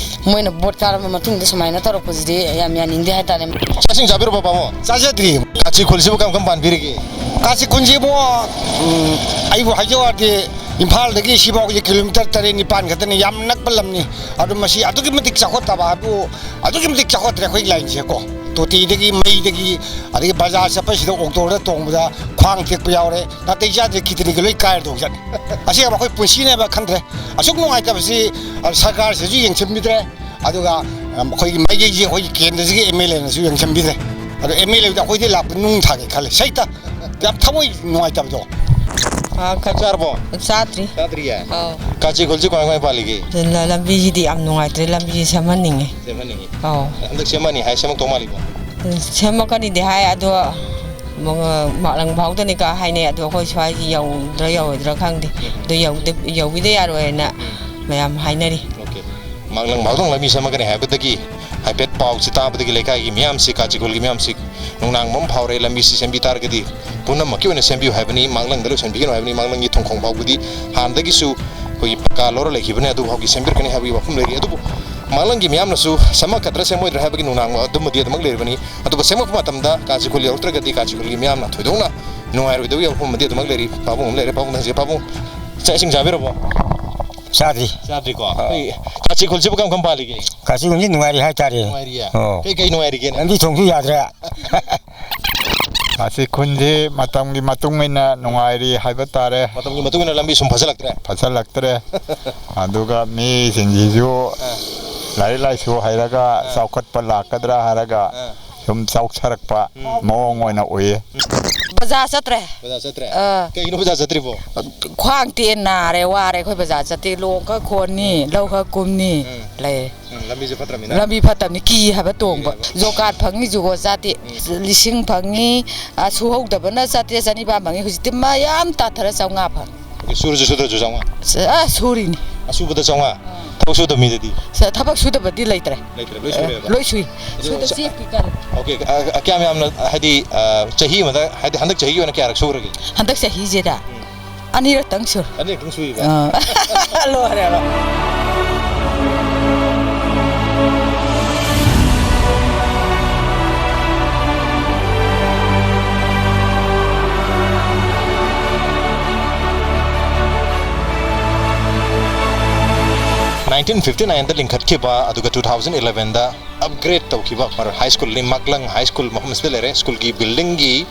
ꯃꯣꯏꯅ ꯚꯣꯠ ꯀꯥꯔꯕ ꯃꯇꯨꯡꯗ ꯁꯨꯃꯥꯏꯅ ꯇꯧꯔꯛꯄꯁꯤꯗꯤ ꯌꯥꯝ ꯌꯥꯅꯤꯡꯗꯦ ꯍꯥꯏꯇꯥꯔꯦ꯫ ꯆꯥꯛ ꯏꯁꯤꯡ ꯆꯥꯕꯤꯔꯕꯣ, ꯄꯥꯕꯨꯡ? ꯆꯥꯖꯗ꯭ꯔꯤ꯫ ꯀꯥꯆꯤ ꯈꯨꯜꯁꯤꯕꯨ ꯀꯔꯝ ꯀꯔꯝ ꯄꯥꯟꯕꯤꯔꯤꯒꯦ? ꯀꯥꯆꯤ ꯈꯨꯜꯁꯤꯕꯨ, ꯎꯝ, ꯑꯩꯕꯨ ꯍꯥꯏꯖꯧ ꯍꯥꯏꯔꯗꯤ, ꯏꯝꯐꯥꯜꯗꯒꯤ ꯁꯤꯐꯥꯎꯒꯤ ꯀꯤꯂꯣꯃꯤꯇꯔ ꯇꯔꯦꯠ ꯅꯤꯄꯥꯟ ꯈꯛꯇꯅꯤ, ꯌꯥꯝ ꯅꯛꯄ ꯂꯝꯅꯤ꯫ ꯑꯗꯨ ꯃꯁꯤ ꯑꯗꯨꯛꯀꯤ ꯃꯇꯤꯛ ꯆꯥꯎꯈꯠꯇꯕ ꯍꯥꯏꯕꯨ, ꯑꯗꯨꯛꯀꯤ ꯃꯇꯤꯛ ꯆꯥꯎꯈꯠꯇ꯭ꯔꯦ ꯑꯩꯈꯣꯏꯒꯤ ꯂꯥꯏꯟꯁꯦꯀꯣ꯫ ꯇꯣꯇꯤꯗꯒꯤ, ꯃꯩꯗꯒꯤ, ꯑꯗꯒꯤ ꯕꯖꯥꯔ ꯆꯠꯄꯁꯤꯗ ꯑꯣꯛꯇꯣꯗ ꯇꯣꯡꯕꯗ ꯈ꯭ꯋꯥꯡ ꯇꯦꯛꯄ ꯌꯥꯎꯔꯦ, ꯅꯥꯇꯩ ꯆꯥꯗ꯭ꯔꯦ, ꯀꯤꯗꯅꯤꯒ ꯂꯣꯏ ꯀꯥꯏꯔꯗꯧ ꯖꯥꯠꯅꯤ꯫ ꯑꯁꯤ ꯑꯩꯈꯣꯏ ꯄꯨꯟꯁꯤꯅꯦꯕ ꯈꯟꯗ꯭ꯔꯦ꯫ ꯑꯁꯨꯛ ꯅꯨꯡꯉꯥꯏꯇꯕꯁꯤ, ꯑ, ꯁꯔꯀꯥꯔꯁꯤꯁꯨ ꯌꯦꯡꯁꯤꯟꯕꯤꯗ꯭ꯔꯦ, ꯑꯗꯨꯒ, ꯑ, ꯑꯩꯈꯣꯏꯒꯤ ꯃꯥꯏꯀꯩꯁꯤ ꯑꯩꯈꯣꯏꯒꯤ ꯀꯦꯟꯗ꯭ꯔꯁꯤꯒꯤ ꯑꯦꯝ ꯑꯦꯜ ꯑꯦꯅꯁꯨ ꯌꯦꯡꯁꯤꯟꯕꯤꯗ꯭ꯔꯦ꯫ ꯑꯗꯣ ꯑꯦꯝ ꯑꯦꯜ ꯑꯦꯗ ꯑꯩꯈꯣꯏꯗꯤ ꯂꯥꯛꯄ ꯅꯨꯡ ꯊꯥꯒꯦ ꯈꯜꯂꯦ꯫ ꯁꯩꯇ ꯌꯥꯝ ꯊꯃꯣꯏ ꯅꯨꯡꯉꯥꯏꯇꯕꯗꯣ꯫ ꯑꯥ, ꯈ-, ꯆꯥꯔꯕꯣ? ꯆꯥꯗ꯭ꯔꯤ꯫ ꯆꯥꯗ꯭ꯔꯤꯌꯦ? ꯑꯥꯎ꯫ ꯀꯥꯆꯤ ꯈꯨꯜꯁꯤ ꯀꯃꯥꯏ ꯀꯃꯥꯏ ꯄꯥꯜꯂꯤꯒꯦ? ꯂ-, ꯂꯝꯕꯤꯁꯤꯗꯤ ꯌꯥꯝ ꯅꯨꯡꯉꯥꯏꯇ꯭ꯔꯦ, ꯂꯝꯕꯤꯁꯤ ꯁꯦꯝꯍꯟꯅꯤꯡꯉꯤ꯫ ꯁꯦꯝꯍꯟꯅꯤꯡꯉꯤ? ꯑꯥꯎ꯫ ꯍꯟꯗꯛ ꯁꯦꯝꯃꯅꯤ ꯍꯥꯏ, ꯁꯦꯝꯃꯛꯇꯧ ꯃꯥꯜꯂꯤꯕꯣ? ꯁꯦꯝꯃꯛꯀꯅꯤꯗꯤ ꯍꯥꯏ, ꯑꯗꯣ ꯃꯉ-, ꯃꯥꯛꯂꯪ ꯐꯥꯎꯗꯅꯤꯀ ꯍꯥꯏꯅꯩ꯫ ꯑꯗꯣ ꯑꯩꯈꯣꯏ ꯁ꯭ꯋꯥꯏꯒꯤ ꯌꯧꯗ꯭ꯔꯥ ꯌꯧꯔꯣꯏꯗ꯭ꯔꯥ ꯈꯪꯗꯦ꯫ ꯑꯗꯣ ꯌꯧꯗ-, ꯌꯧꯕꯤꯗ ꯌꯥꯔꯣꯏꯅ ꯃꯌꯥꯝ ꯍꯥꯏꯅꯔꯤ꯫ ꯑꯣꯀꯦ꯫ ꯃꯥꯛꯂꯪ ꯐꯥꯎꯗꯪ ꯂꯝꯕꯤ ꯁꯦꯝꯃꯛꯀꯅꯤ ꯍꯥꯏꯕꯗꯒꯤ ꯍꯥꯏꯐꯦꯠ ꯄꯥꯎꯁꯤ ꯇꯥꯕꯗꯒꯤ ꯂꯩꯀꯥꯏꯒꯤ ꯃꯤꯌꯥꯝꯁꯤ, ꯀꯥꯆꯤꯈꯨꯜꯒꯤ ꯃꯤꯌꯥꯝꯁꯤ ꯅꯨꯡꯅꯥꯡꯕ ꯑꯃ ꯐꯥꯎꯔꯦ꯫ ꯂꯝꯕꯤꯁꯤ ꯁꯦꯝꯕꯤ ꯇꯥꯔꯒꯗꯤ ꯄꯨꯝꯅꯃꯛꯀꯤ ꯑꯣꯏꯅ ꯁꯦꯝꯕꯤꯌꯨ ꯍꯥꯏꯕꯅꯤ, ꯃꯥꯛꯂꯪꯗ ꯂꯣꯏꯁꯤꯟꯕꯤꯒꯅꯨ ꯍꯥꯏꯕꯅꯤ꯫ ꯃꯥꯛꯂꯪꯒꯤ ꯊꯣꯡꯈꯣꯡ ꯐꯥꯎꯕꯗꯤ ꯍꯥꯟꯅꯗꯒꯤꯁꯨ ꯑꯩꯈꯣꯏꯒꯤ ꯄꯀꯥ ꯂꯧꯔ ꯂꯩꯈꯤꯕꯅꯤ, ꯑꯗꯨ ꯐꯥꯎꯒꯤ ꯁꯦꯝꯕꯤꯔꯛꯀꯅꯤ ꯍꯥꯏꯕꯒꯤ ꯋꯥꯐꯝ ꯂꯩꯔꯤ꯫ ꯑꯗꯨꯕꯨ ꯃꯥꯛꯂꯪꯒꯤ ꯃꯤꯌꯥꯝꯅꯁꯨ ꯁꯦꯝꯃꯛꯀꯗ꯭ꯔꯥ ꯁꯦꯝꯃꯣꯏꯗ꯭ꯔꯥ ꯍꯥꯏꯕꯒꯤ ꯅꯨꯡꯅꯥꯡꯕ ꯑꯗꯨꯃꯗꯤ ꯑꯗꯨꯃꯛ ꯂꯩꯔꯤꯕꯅꯤ꯫ ꯑꯗꯨꯒ ꯁꯦꯝꯃꯛꯄ ꯃꯇꯝꯗ ꯀꯥꯆꯤꯈꯨꯜ ꯌꯧꯔꯛꯇ꯭ꯔꯒꯗꯤ ꯀꯥꯆꯤꯈꯨꯜꯒꯤ ꯃꯤꯌꯥꯝꯅ ꯊꯣꯏꯗꯣꯛꯅ ꯅꯨꯡꯉꯥꯏꯔꯣꯏꯗꯕꯒꯤ ꯋꯥꯐꯝ ꯑꯃꯗꯤ ꯑꯗꯨꯃꯛ ꯂꯩꯔꯤ꯫ ꯄꯥꯕꯨꯡ ꯑꯃ ꯂꯩꯔꯦ, ꯄꯥꯕꯨꯡꯗ ꯍꯪꯖꯒꯦ꯫ ꯄꯥꯕꯨꯡ, ꯆꯥꯛ ꯏꯁꯤꯡ ꯆꯥꯕꯤꯔꯕꯣ? ꯆꯥꯗ꯭ꯔꯤ꯫ ꯆꯥꯗ꯭ꯔꯤꯀꯣ? ꯑꯥ꯫ ꯑꯩꯈꯣꯏ ꯀꯥꯆꯤꯈꯨꯜꯁꯤꯕꯨ ꯀꯔꯝ ꯀꯔꯝ ꯄꯥꯜꯂꯤꯒꯦ? ꯀꯥꯆꯤꯈꯨꯜꯁꯤ ꯅꯨꯡꯉꯥꯏꯔꯤ ꯍꯥꯏꯇꯥꯔꯦ꯫ ꯅꯨꯡꯉꯥꯏꯔꯤꯌꯦ? ꯑꯣ꯫ ꯀꯩ ꯀꯩ ꯅꯨꯡꯉꯥꯏꯔꯤꯒꯦꯅꯦ? ꯂꯝꯕꯤ ꯊꯣꯡꯁꯨ ꯌꯥꯗ꯭ꯔꯦ꯫ ꯀꯥꯆꯤꯈꯨꯜꯁꯤ ꯃꯇꯝꯒꯤ ꯃꯇꯨꯡ ꯏꯟꯅ ꯅꯨꯡꯉꯥꯏꯔꯤ ꯍꯥꯏꯕ ꯇꯥꯔꯦ꯫ ꯃꯇꯝꯒꯤ ꯃꯇꯨꯡ ꯏꯟꯅ ꯂꯝꯕꯤ ꯁꯨꯝ ꯐꯖꯜꯂꯛꯇ꯭ꯔꯦ? ꯐꯖꯜꯂꯛꯇ꯭ꯔꯦ꯫ ꯑꯗꯨꯒ ꯃꯤꯁꯤꯡꯁꯤꯁꯨ ꯑꯥ꯫ ꯂꯥꯏꯔꯤꯛ ꯂꯥꯏꯁꯨ ꯍꯩꯔꯒ ꯑꯥ꯫ ꯆꯥꯎꯈꯠꯄ ꯂꯥꯛꯀꯗ꯭ꯔꯥ ꯍꯥꯏꯔꯒ ꯑꯥ꯫ ꯁꯨꯝ ꯆꯥꯎꯊꯔꯛꯄ ꯎꯝ꯫ ꯃꯑꯣꯡ ꯑꯣꯏꯅ ꯎꯏ꯫ ꯕꯖꯥꯔ ꯆꯠꯇ꯭ꯔꯦ꯫ ꯕꯖꯥꯔ ꯆꯠꯇ꯭ꯔꯦ? ꯑꯥ꯫ ꯀꯩꯒꯤꯅꯣ ꯕꯖꯥꯔ ꯆꯠꯇ꯭ꯔꯤꯕꯣ? ꯈ꯭ꯋꯥꯡ ꯇꯦꯟ ꯅꯥꯔꯦ, ꯋꯥꯔꯦ꯫ ꯑꯩꯈꯣꯏ ꯕꯖꯥꯔ ꯆꯠꯇꯦ꯫ ꯂꯣꯡ ꯈꯔ ꯈꯣꯟꯅꯤ, ꯎꯝ꯫ ꯂꯧ ꯈꯔ ꯀꯨꯝꯅꯤ, ꯎꯝ꯫ ꯂꯩ꯫ ꯎꯝ, ꯂꯝꯕꯤꯁꯦ ꯐꯠꯇ꯭ꯔꯕꯅꯤꯅ? ꯂꯝꯕꯤ ꯐꯠꯇꯕꯅꯤ, ꯀꯤ ꯍꯥꯏꯕ ꯇꯣꯡꯕ꯫ ꯀꯤ ꯍꯥꯏꯕ꯫ ꯖꯣꯀꯥꯠ ꯐꯪꯉꯤ, ꯖꯨꯒꯣ ꯆꯥꯗꯦ꯫ ꯎꯝ꯫ ꯂꯤꯁꯤꯡ ꯐꯪꯉꯤ, ꯑ, ꯁꯨꯍꯧꯗꯕꯅ ꯆꯥꯇ꯭ꯔꯦꯠ ꯆꯅꯤꯄꯥꯟ ꯐꯪꯉꯤ꯫ ꯍꯧꯖꯤꯛꯇꯤ ꯃꯌꯥꯝ ꯇꯥꯊꯔ ꯆꯥꯝꯃꯉꯥ ꯐꯪꯉꯤ꯫ ꯑꯣꯀꯦ, ꯁꯨꯔꯁꯨ ꯁꯨꯗ꯭ꯔꯁꯨ ꯆꯥꯝꯃꯉꯥ? ꯁ-, ꯑ, ꯁꯨꯔꯤꯅꯤ꯫ ꯑꯁꯨꯕꯗ ꯆꯥꯝꯃꯉꯥ? ꯑꯥ꯫ ꯊꯕꯛ ꯁꯨꯗꯕ ꯃꯤꯗꯗꯤ? ꯁ-, ꯊꯕꯛ ꯁꯨꯗꯕꯗꯤ ꯂꯩꯇ꯭ꯔꯦ꯫ ꯂꯩꯇ꯭ꯔꯦ, ꯂꯣꯏ ꯑ, ꯁꯨꯔꯦꯕ? ꯂꯣꯏ ꯁꯨꯏ꯫ ꯑꯗꯣ ꯁꯨꯗ ꯆ-, ꯆꯦꯛꯇꯤ ꯀꯜꯂꯤ꯫ ꯑꯣꯀꯦ, ꯑ, ꯑ, ꯀꯌꯥꯝ ꯌꯥꯝꯅ, ꯍꯥꯏꯗꯤ, ꯑ, ꯆꯍꯤ ꯑꯃꯗ, ꯍꯥꯏꯗꯤ, ꯍꯟꯗꯛ ꯆꯍꯤꯒꯤ ꯑꯣꯏꯅ ꯀꯌꯥꯔꯛ ꯁꯨꯔꯒꯦ? ꯍꯟꯗꯛ ꯆꯍꯤꯁꯤꯗ? ꯎꯝ꯫ ꯑꯅꯤꯔꯛꯇꯪ ꯁꯨꯔꯦ꯫ ꯑꯅꯤꯔꯛꯇꯪ ꯁꯨꯏꯕ? ꯑꯥ꯫ ꯂꯣꯏꯔꯦꯕ꯫ Nineteen fifty nineꯗ ꯂꯤꯡꯈꯠꯈꯤꯕ, ꯑꯗꯨꯒ two thousand elevenꯗ upgrade ꯇꯧꯈꯤꯕ ꯍꯥꯏ ꯁ꯭ꯀꯨꯜꯅꯤ, ꯃꯥꯛꯂꯪ ꯍꯥꯏ ꯁ꯭ꯀꯨꯜ ꯃꯐꯝ ꯑꯁꯤꯗ ꯂꯩꯔꯦ꯫ ꯁ꯭ꯀꯨꯜꯒꯤ buildingꯒꯤ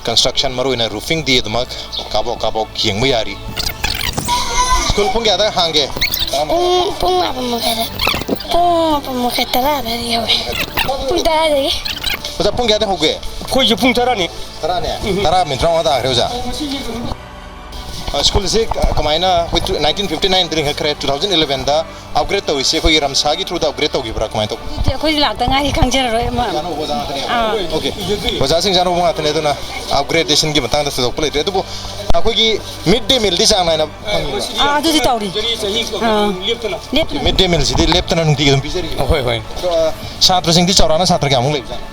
construction, ꯃꯔꯨꯑꯣꯏꯅ roofingꯗꯤ ꯑꯗꯨꯃꯛ ꯀꯥꯕꯣꯛ ꯀꯥꯕꯣꯛ ꯌꯦꯡꯕ ꯌꯥꯔꯤ꯫ ꯁ꯭ꯀꯨꯜ ꯄꯨꯡ ꯀꯌꯥꯗ ꯍꯥꯡꯒꯦ? ꯄꯨꯡ, ꯄꯨꯡ ꯃꯥꯄꯟ ꯃꯈꯥꯏꯗ꯫ ꯄꯨꯡ ꯃꯥꯄꯟ ꯃꯈꯥꯏ, ꯇꯔꯥ ꯑꯗꯨꯋꯥꯏꯗ ꯌꯧꯋꯦ꯫ ꯄꯨꯡ ꯇꯔꯥꯗꯒꯤ꯫ ꯑꯣꯖꯥ, ꯄꯨꯡ ꯀꯌꯥꯗ ꯍꯧꯒꯦ? ꯑꯩꯈꯣꯏꯁꯨ ꯄꯨꯡ ꯇꯔꯥꯅꯤ꯫ ꯇꯔꯥꯅꯦ? ꯎꯝ꯫ ꯇꯔꯥ ꯃꯤꯅꯤꯠ ꯇꯔꯥꯃꯉꯥ ꯇꯥꯈ꯭ꯔꯦ, ꯑꯣꯖꯥ꯫ ꯑ, ꯁ꯭ꯀꯨꯜꯁꯦ ꯀ-, ꯀꯃꯥꯏꯅ ꯑꯩꯈꯣꯏ ꯇꯨ-, nineteen fifty nine ꯗ ꯂꯤꯡꯈꯠꯈ꯭ꯔꯦ, two thousand eleven ꯗ upgrade ꯇꯧꯔꯤꯁꯦ ꯑꯩꯈꯣꯏꯒꯤ ꯔꯝꯁꯥꯒꯤ through ꯗ upgrade ꯇꯧꯈꯤꯕ꯭ꯔꯥ, ꯀꯃꯥꯏꯅ ꯇꯧꯕ? ꯑꯗꯨꯗꯤ ꯑꯩꯈꯣꯏꯗꯤ ꯂꯥꯛꯇ ꯉꯥꯏꯔꯤ, ꯈꯪꯖꯔꯔꯣꯏ ꯑꯃ꯫ ꯑꯣꯖꯥ ꯉꯥꯛꯇꯅꯦ꯫ ꯑꯥ꯫ OK꯫ ꯑꯣꯖꯥꯁꯤꯡꯁꯦ ꯑꯅꯧꯕ ꯉꯥꯛꯇꯅꯦ, ꯑꯗꯨꯅ upgradation ꯒꯤ ꯃꯇꯥꯡꯗ ꯊꯣꯏꯗꯣꯛꯄ ꯂꯩꯇ꯭ꯔꯦ꯫ ꯑꯗꯨꯕꯨ ꯑꯩꯈꯣꯏꯒꯤ mid day meal ꯗꯤ ꯆꯥꯡ ꯅꯥꯏꯅ ꯐꯪꯉꯤꯕ꯭ꯔꯥ? ꯑꯥ, ꯑꯗꯨꯗꯤ ꯇꯧꯔꯤ꯫ ꯑꯥ, ꯂꯦꯞꯇꯅ꯫ Mid day meal ꯁꯤꯗꯤ ꯂꯦꯞꯇꯅ ꯅꯨꯡꯇꯤꯒꯤ ꯑꯗꯨꯝ ꯄꯤꯖꯔꯤꯕ꯭ꯔꯥ? ꯍꯣꯏ, ꯍꯣꯏ꯫ ꯑꯗꯣ, ꯑ, ꯁꯥꯇ꯭ꯔꯁꯤꯡꯗꯤ ꯆꯥꯎꯔꯥꯛꯅ ꯁꯥꯇ꯭ꯔ ꯀꯌꯥꯃꯨꯛ ꯂꯩꯕꯖꯥꯠꯅꯣ?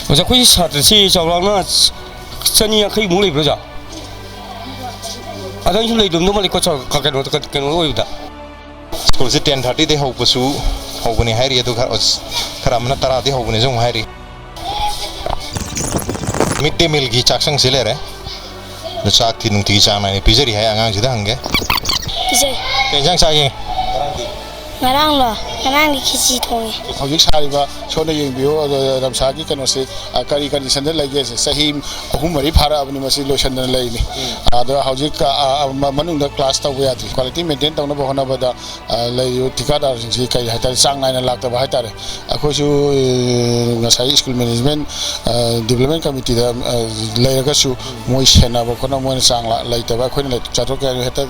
ꯑꯣꯖꯥ, ꯑꯩꯈꯣꯏꯒꯤ ꯁꯥꯇ꯭ꯔꯁꯤ ꯆꯥꯎꯔꯥꯛꯅ ꯆꯅꯤ ꯌꯥꯡꯈꯩꯃꯨꯛ ꯂꯩꯕ꯭ꯔꯥ, ꯑꯣꯖꯥ? ꯑꯗꯨꯃꯥꯏꯅ ꯁꯨꯝ ꯂꯩꯔꯝꯗꯧ ꯃꯥꯜꯂꯤꯀꯣ, ꯆꯥꯎ-, ꯀ-, ꯀꯩꯅꯣ, ꯀ-, ꯀꯩꯅꯣ ꯑꯣꯏꯕꯗ꯫ ꯁ꯭ꯀꯨꯜꯁꯦ ten thirty ꯗꯩ ꯍꯧꯕꯁꯨ ꯍꯧꯕꯅꯤ ꯍꯥꯏꯔꯤ, ꯑꯗꯨ ꯈꯔ, ꯈꯔ ꯑꯃꯅ ꯇꯔꯥꯗꯩ ꯍꯧꯕꯅꯦꯁꯨ ꯑꯃꯨꯛ ꯍꯥꯏꯔꯤ꯫ Mid day meal ꯒꯤ ꯆꯥꯛꯁꯪꯁꯤ ꯂꯩꯔꯦ꯫ ꯑꯗꯣ ꯆꯥꯛꯇꯤ ꯅꯨꯡꯇꯤꯒꯤ ꯆꯥꯡ ꯅꯥꯏꯅ ꯄꯤꯖꯔꯤ ꯍꯥꯏ, ꯑꯉꯥꯡꯁꯤꯗ ꯍꯪꯒꯦ꯫ ꯄꯤꯖꯩ꯫ ꯀꯩ ꯏꯟꯖꯥꯡ ꯆꯥꯒꯦ? ꯉꯔꯥꯡꯂꯣ? ꯉꯔꯥꯡꯗꯤ ꯈꯦꯆꯤ ꯊꯣꯡꯉꯦ꯫ ꯍꯧꯖꯤꯛ ꯁꯥꯔꯤꯕ, ꯁꯣꯝꯗ ꯌꯦꯡꯕꯤꯌꯨ, ꯑꯗꯣ ꯔꯝꯁꯥꯒꯤ ꯀꯩꯅꯣꯁꯦ, ꯑ, ꯀꯔꯤ condition ꯗ ꯂꯩꯒꯦ? ꯆꯍꯤ ꯑꯍꯨꯝ ꯃꯔꯤ ꯐꯥꯔꯛꯑꯕꯅꯤ ꯃꯁꯤ ꯂꯣꯏꯁꯟꯗꯅ ꯂꯩꯔꯤꯅꯤ꯫ ꯑꯗꯣ ꯍꯧꯖꯤꯛ, ꯑ, ꯑ, ꯃ-, ꯃꯅꯨꯡꯗ class ꯇꯧꯕ ꯌꯥꯗ꯭ꯔꯤ꯫ Quality maintain ꯇꯧꯅꯕ ꯍꯣꯠꯅꯕꯗ, ꯑ, ꯂꯩꯔꯤꯕ ꯊꯤꯀꯥꯗꯥꯔꯁꯤꯡꯁꯤ ꯀꯔꯤ ꯍꯥꯏꯇꯥꯔꯦ, ꯆꯥꯡ ꯅꯥꯏꯅ ꯂꯥꯛꯇꯕ ꯍꯥꯏꯇꯥꯔꯦ꯫ ꯑꯩꯈꯣꯏꯁꯨ, ꯑ, ꯉꯁꯥꯏ school management, ꯑ, development committee ꯗ, ꯑ, ꯂꯩꯔꯒꯁꯨ ꯃꯣꯏ ꯁꯦꯟꯅꯕ ꯈꯣꯠꯅꯕ ꯃꯣꯏꯅ ꯆꯥꯡ ꯂꯥ-, ꯂꯩꯇꯕ, ꯑꯩꯈꯣꯏꯅ ꯂꯩ-, ꯆꯥꯊꯣꯛꯀꯦ ꯍꯥꯏꯔꯁꯨ ꯍꯦꯛꯇ,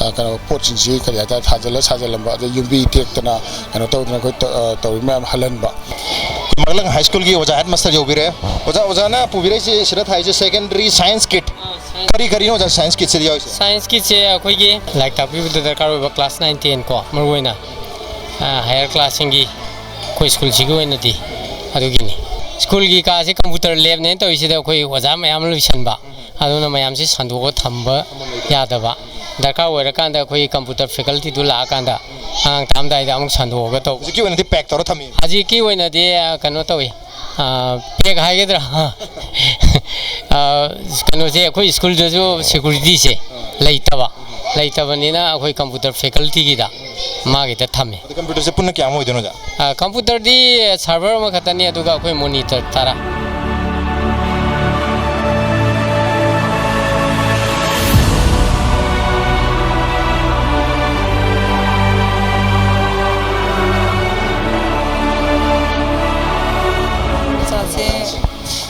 ꯑ, ꯀꯩꯅꯣ, ꯄꯣꯠꯁꯤꯡꯁꯤ ꯀꯔꯤ ꯍꯥꯏꯇꯥꯔꯦ, ꯊꯥꯖꯤꯜꯂ ꯁꯥꯖꯤꯜꯂꯝꯕ, ꯑꯗꯩ ꯌꯨꯝꯕꯤ ꯇꯦꯛꯇꯅ ꯀꯩꯅꯣ ꯇꯧꯗꯅ ꯑꯩꯈꯣꯏ ꯇ-, ꯑ, ꯇꯧꯔꯤ ꯃꯌꯥꯝ ꯍꯜꯍꯟꯕ꯫ ꯃꯥꯂꯪ ꯍꯥꯏ ꯁ꯭ꯀꯨꯜꯒꯤ ꯑꯣꯖꯥ headmaster ꯌꯧꯕꯤꯔꯦ꯫ ꯑꯣꯖꯥ, ꯑꯣꯖꯥꯅ ꯄꯨꯕꯤꯔꯛꯏꯁꯦ ꯁꯤꯗ ꯊꯥꯏꯁꯦ secondary science kit꯫ ꯀꯔꯤ ꯀꯔꯤꯅꯣ ꯑꯣꯖꯥ science kit ꯁꯤꯗ ꯌꯥꯎꯔꯤꯁꯦ? Science kit ꯁꯦ ꯑꯩꯈꯣꯏꯒꯤ ꯂꯥꯏꯔꯤꯛ ꯇꯥꯛꯄꯤꯕꯗ ꯗꯔꯀꯥꯔ ꯑꯣꯏꯕ class nine ten ꯀꯣ, ꯃꯔꯨꯑꯣꯏꯅ, ꯑ, higher class ꯁꯤꯡꯒꯤ ꯑꯩꯈꯣꯏ ꯁ꯭ꯀꯨꯜꯁꯤꯒꯤ ꯑꯣꯏꯅꯗꯤ ꯑꯗꯨꯒꯤꯅꯤ꯫ ꯁ꯭ꯀꯨꯜꯒꯤ ꯀꯥꯁꯦ computer lab ꯅꯦꯅ ꯇꯧꯔꯤꯁꯤꯗ ꯑꯩꯈꯣꯏ ꯑꯣꯖꯥ ꯃꯌꯥꯝ ꯑꯃ ꯂꯣꯏꯁꯟꯕ, ꯑꯗꯨꯅ ꯃꯌꯥꯝꯁꯤ ꯁꯟꯗꯣꯛꯑꯒ ꯊꯝꯕ ꯌꯥꯗꯕ꯫ ꯗꯔꯀꯥꯔ ꯑꯣꯏꯔꯀꯥꯟꯗ ꯑꯩꯈꯣꯏꯒꯤ computer faculty ꯗꯨ ꯂꯥꯛꯑꯀꯥꯟꯗ ꯑꯉꯥꯡ ꯊꯥꯔꯝꯗꯥꯏꯗ ꯑꯃꯨꯛ ꯁꯟꯗꯣꯛꯑꯒ ꯇꯧꯕ꯫ ꯍꯧꯖꯤꯛꯀꯤ ꯑꯣꯏꯅꯗꯤ pack ꯇꯧꯔ ꯊꯝꯃꯤ꯫ ꯍꯧꯖꯤꯛꯀꯤ ꯑꯣꯏꯅꯗꯤ, ꯑ, ꯀꯩꯅꯣ ꯇꯧꯏ, ꯑ, pack ꯍꯥꯏꯒꯗ꯭ꯔꯥ? ꯑ, ꯀꯩꯅꯣꯁꯦ, ꯑꯩꯈꯣꯏ ꯁ꯭ꯀꯨꯜꯗꯁꯨ security ꯁꯦ ꯂꯩꯇꯕ, ꯂꯩꯇꯕꯅꯤꯅ ꯑꯩꯈꯣꯏ computer faculty ꯒꯤꯗ ꯃꯥꯒꯤꯗ ꯊꯝꯃꯦ꯫ ꯑꯗꯣ computer ꯁꯦ ꯄꯨꯟꯅ ꯀꯌꯥꯃꯨꯛ ꯑꯣꯏꯗꯣꯏꯅꯣ, ꯑꯣꯖꯥ? ꯑ, computer ꯗꯤ server ꯑꯃꯈꯛꯇꯅꯤ, ꯑꯗꯨꯒ ꯑꯩꯈꯣꯏ monitor ꯇꯔꯥ꯫ ꯑꯣꯖꯥꯁꯦ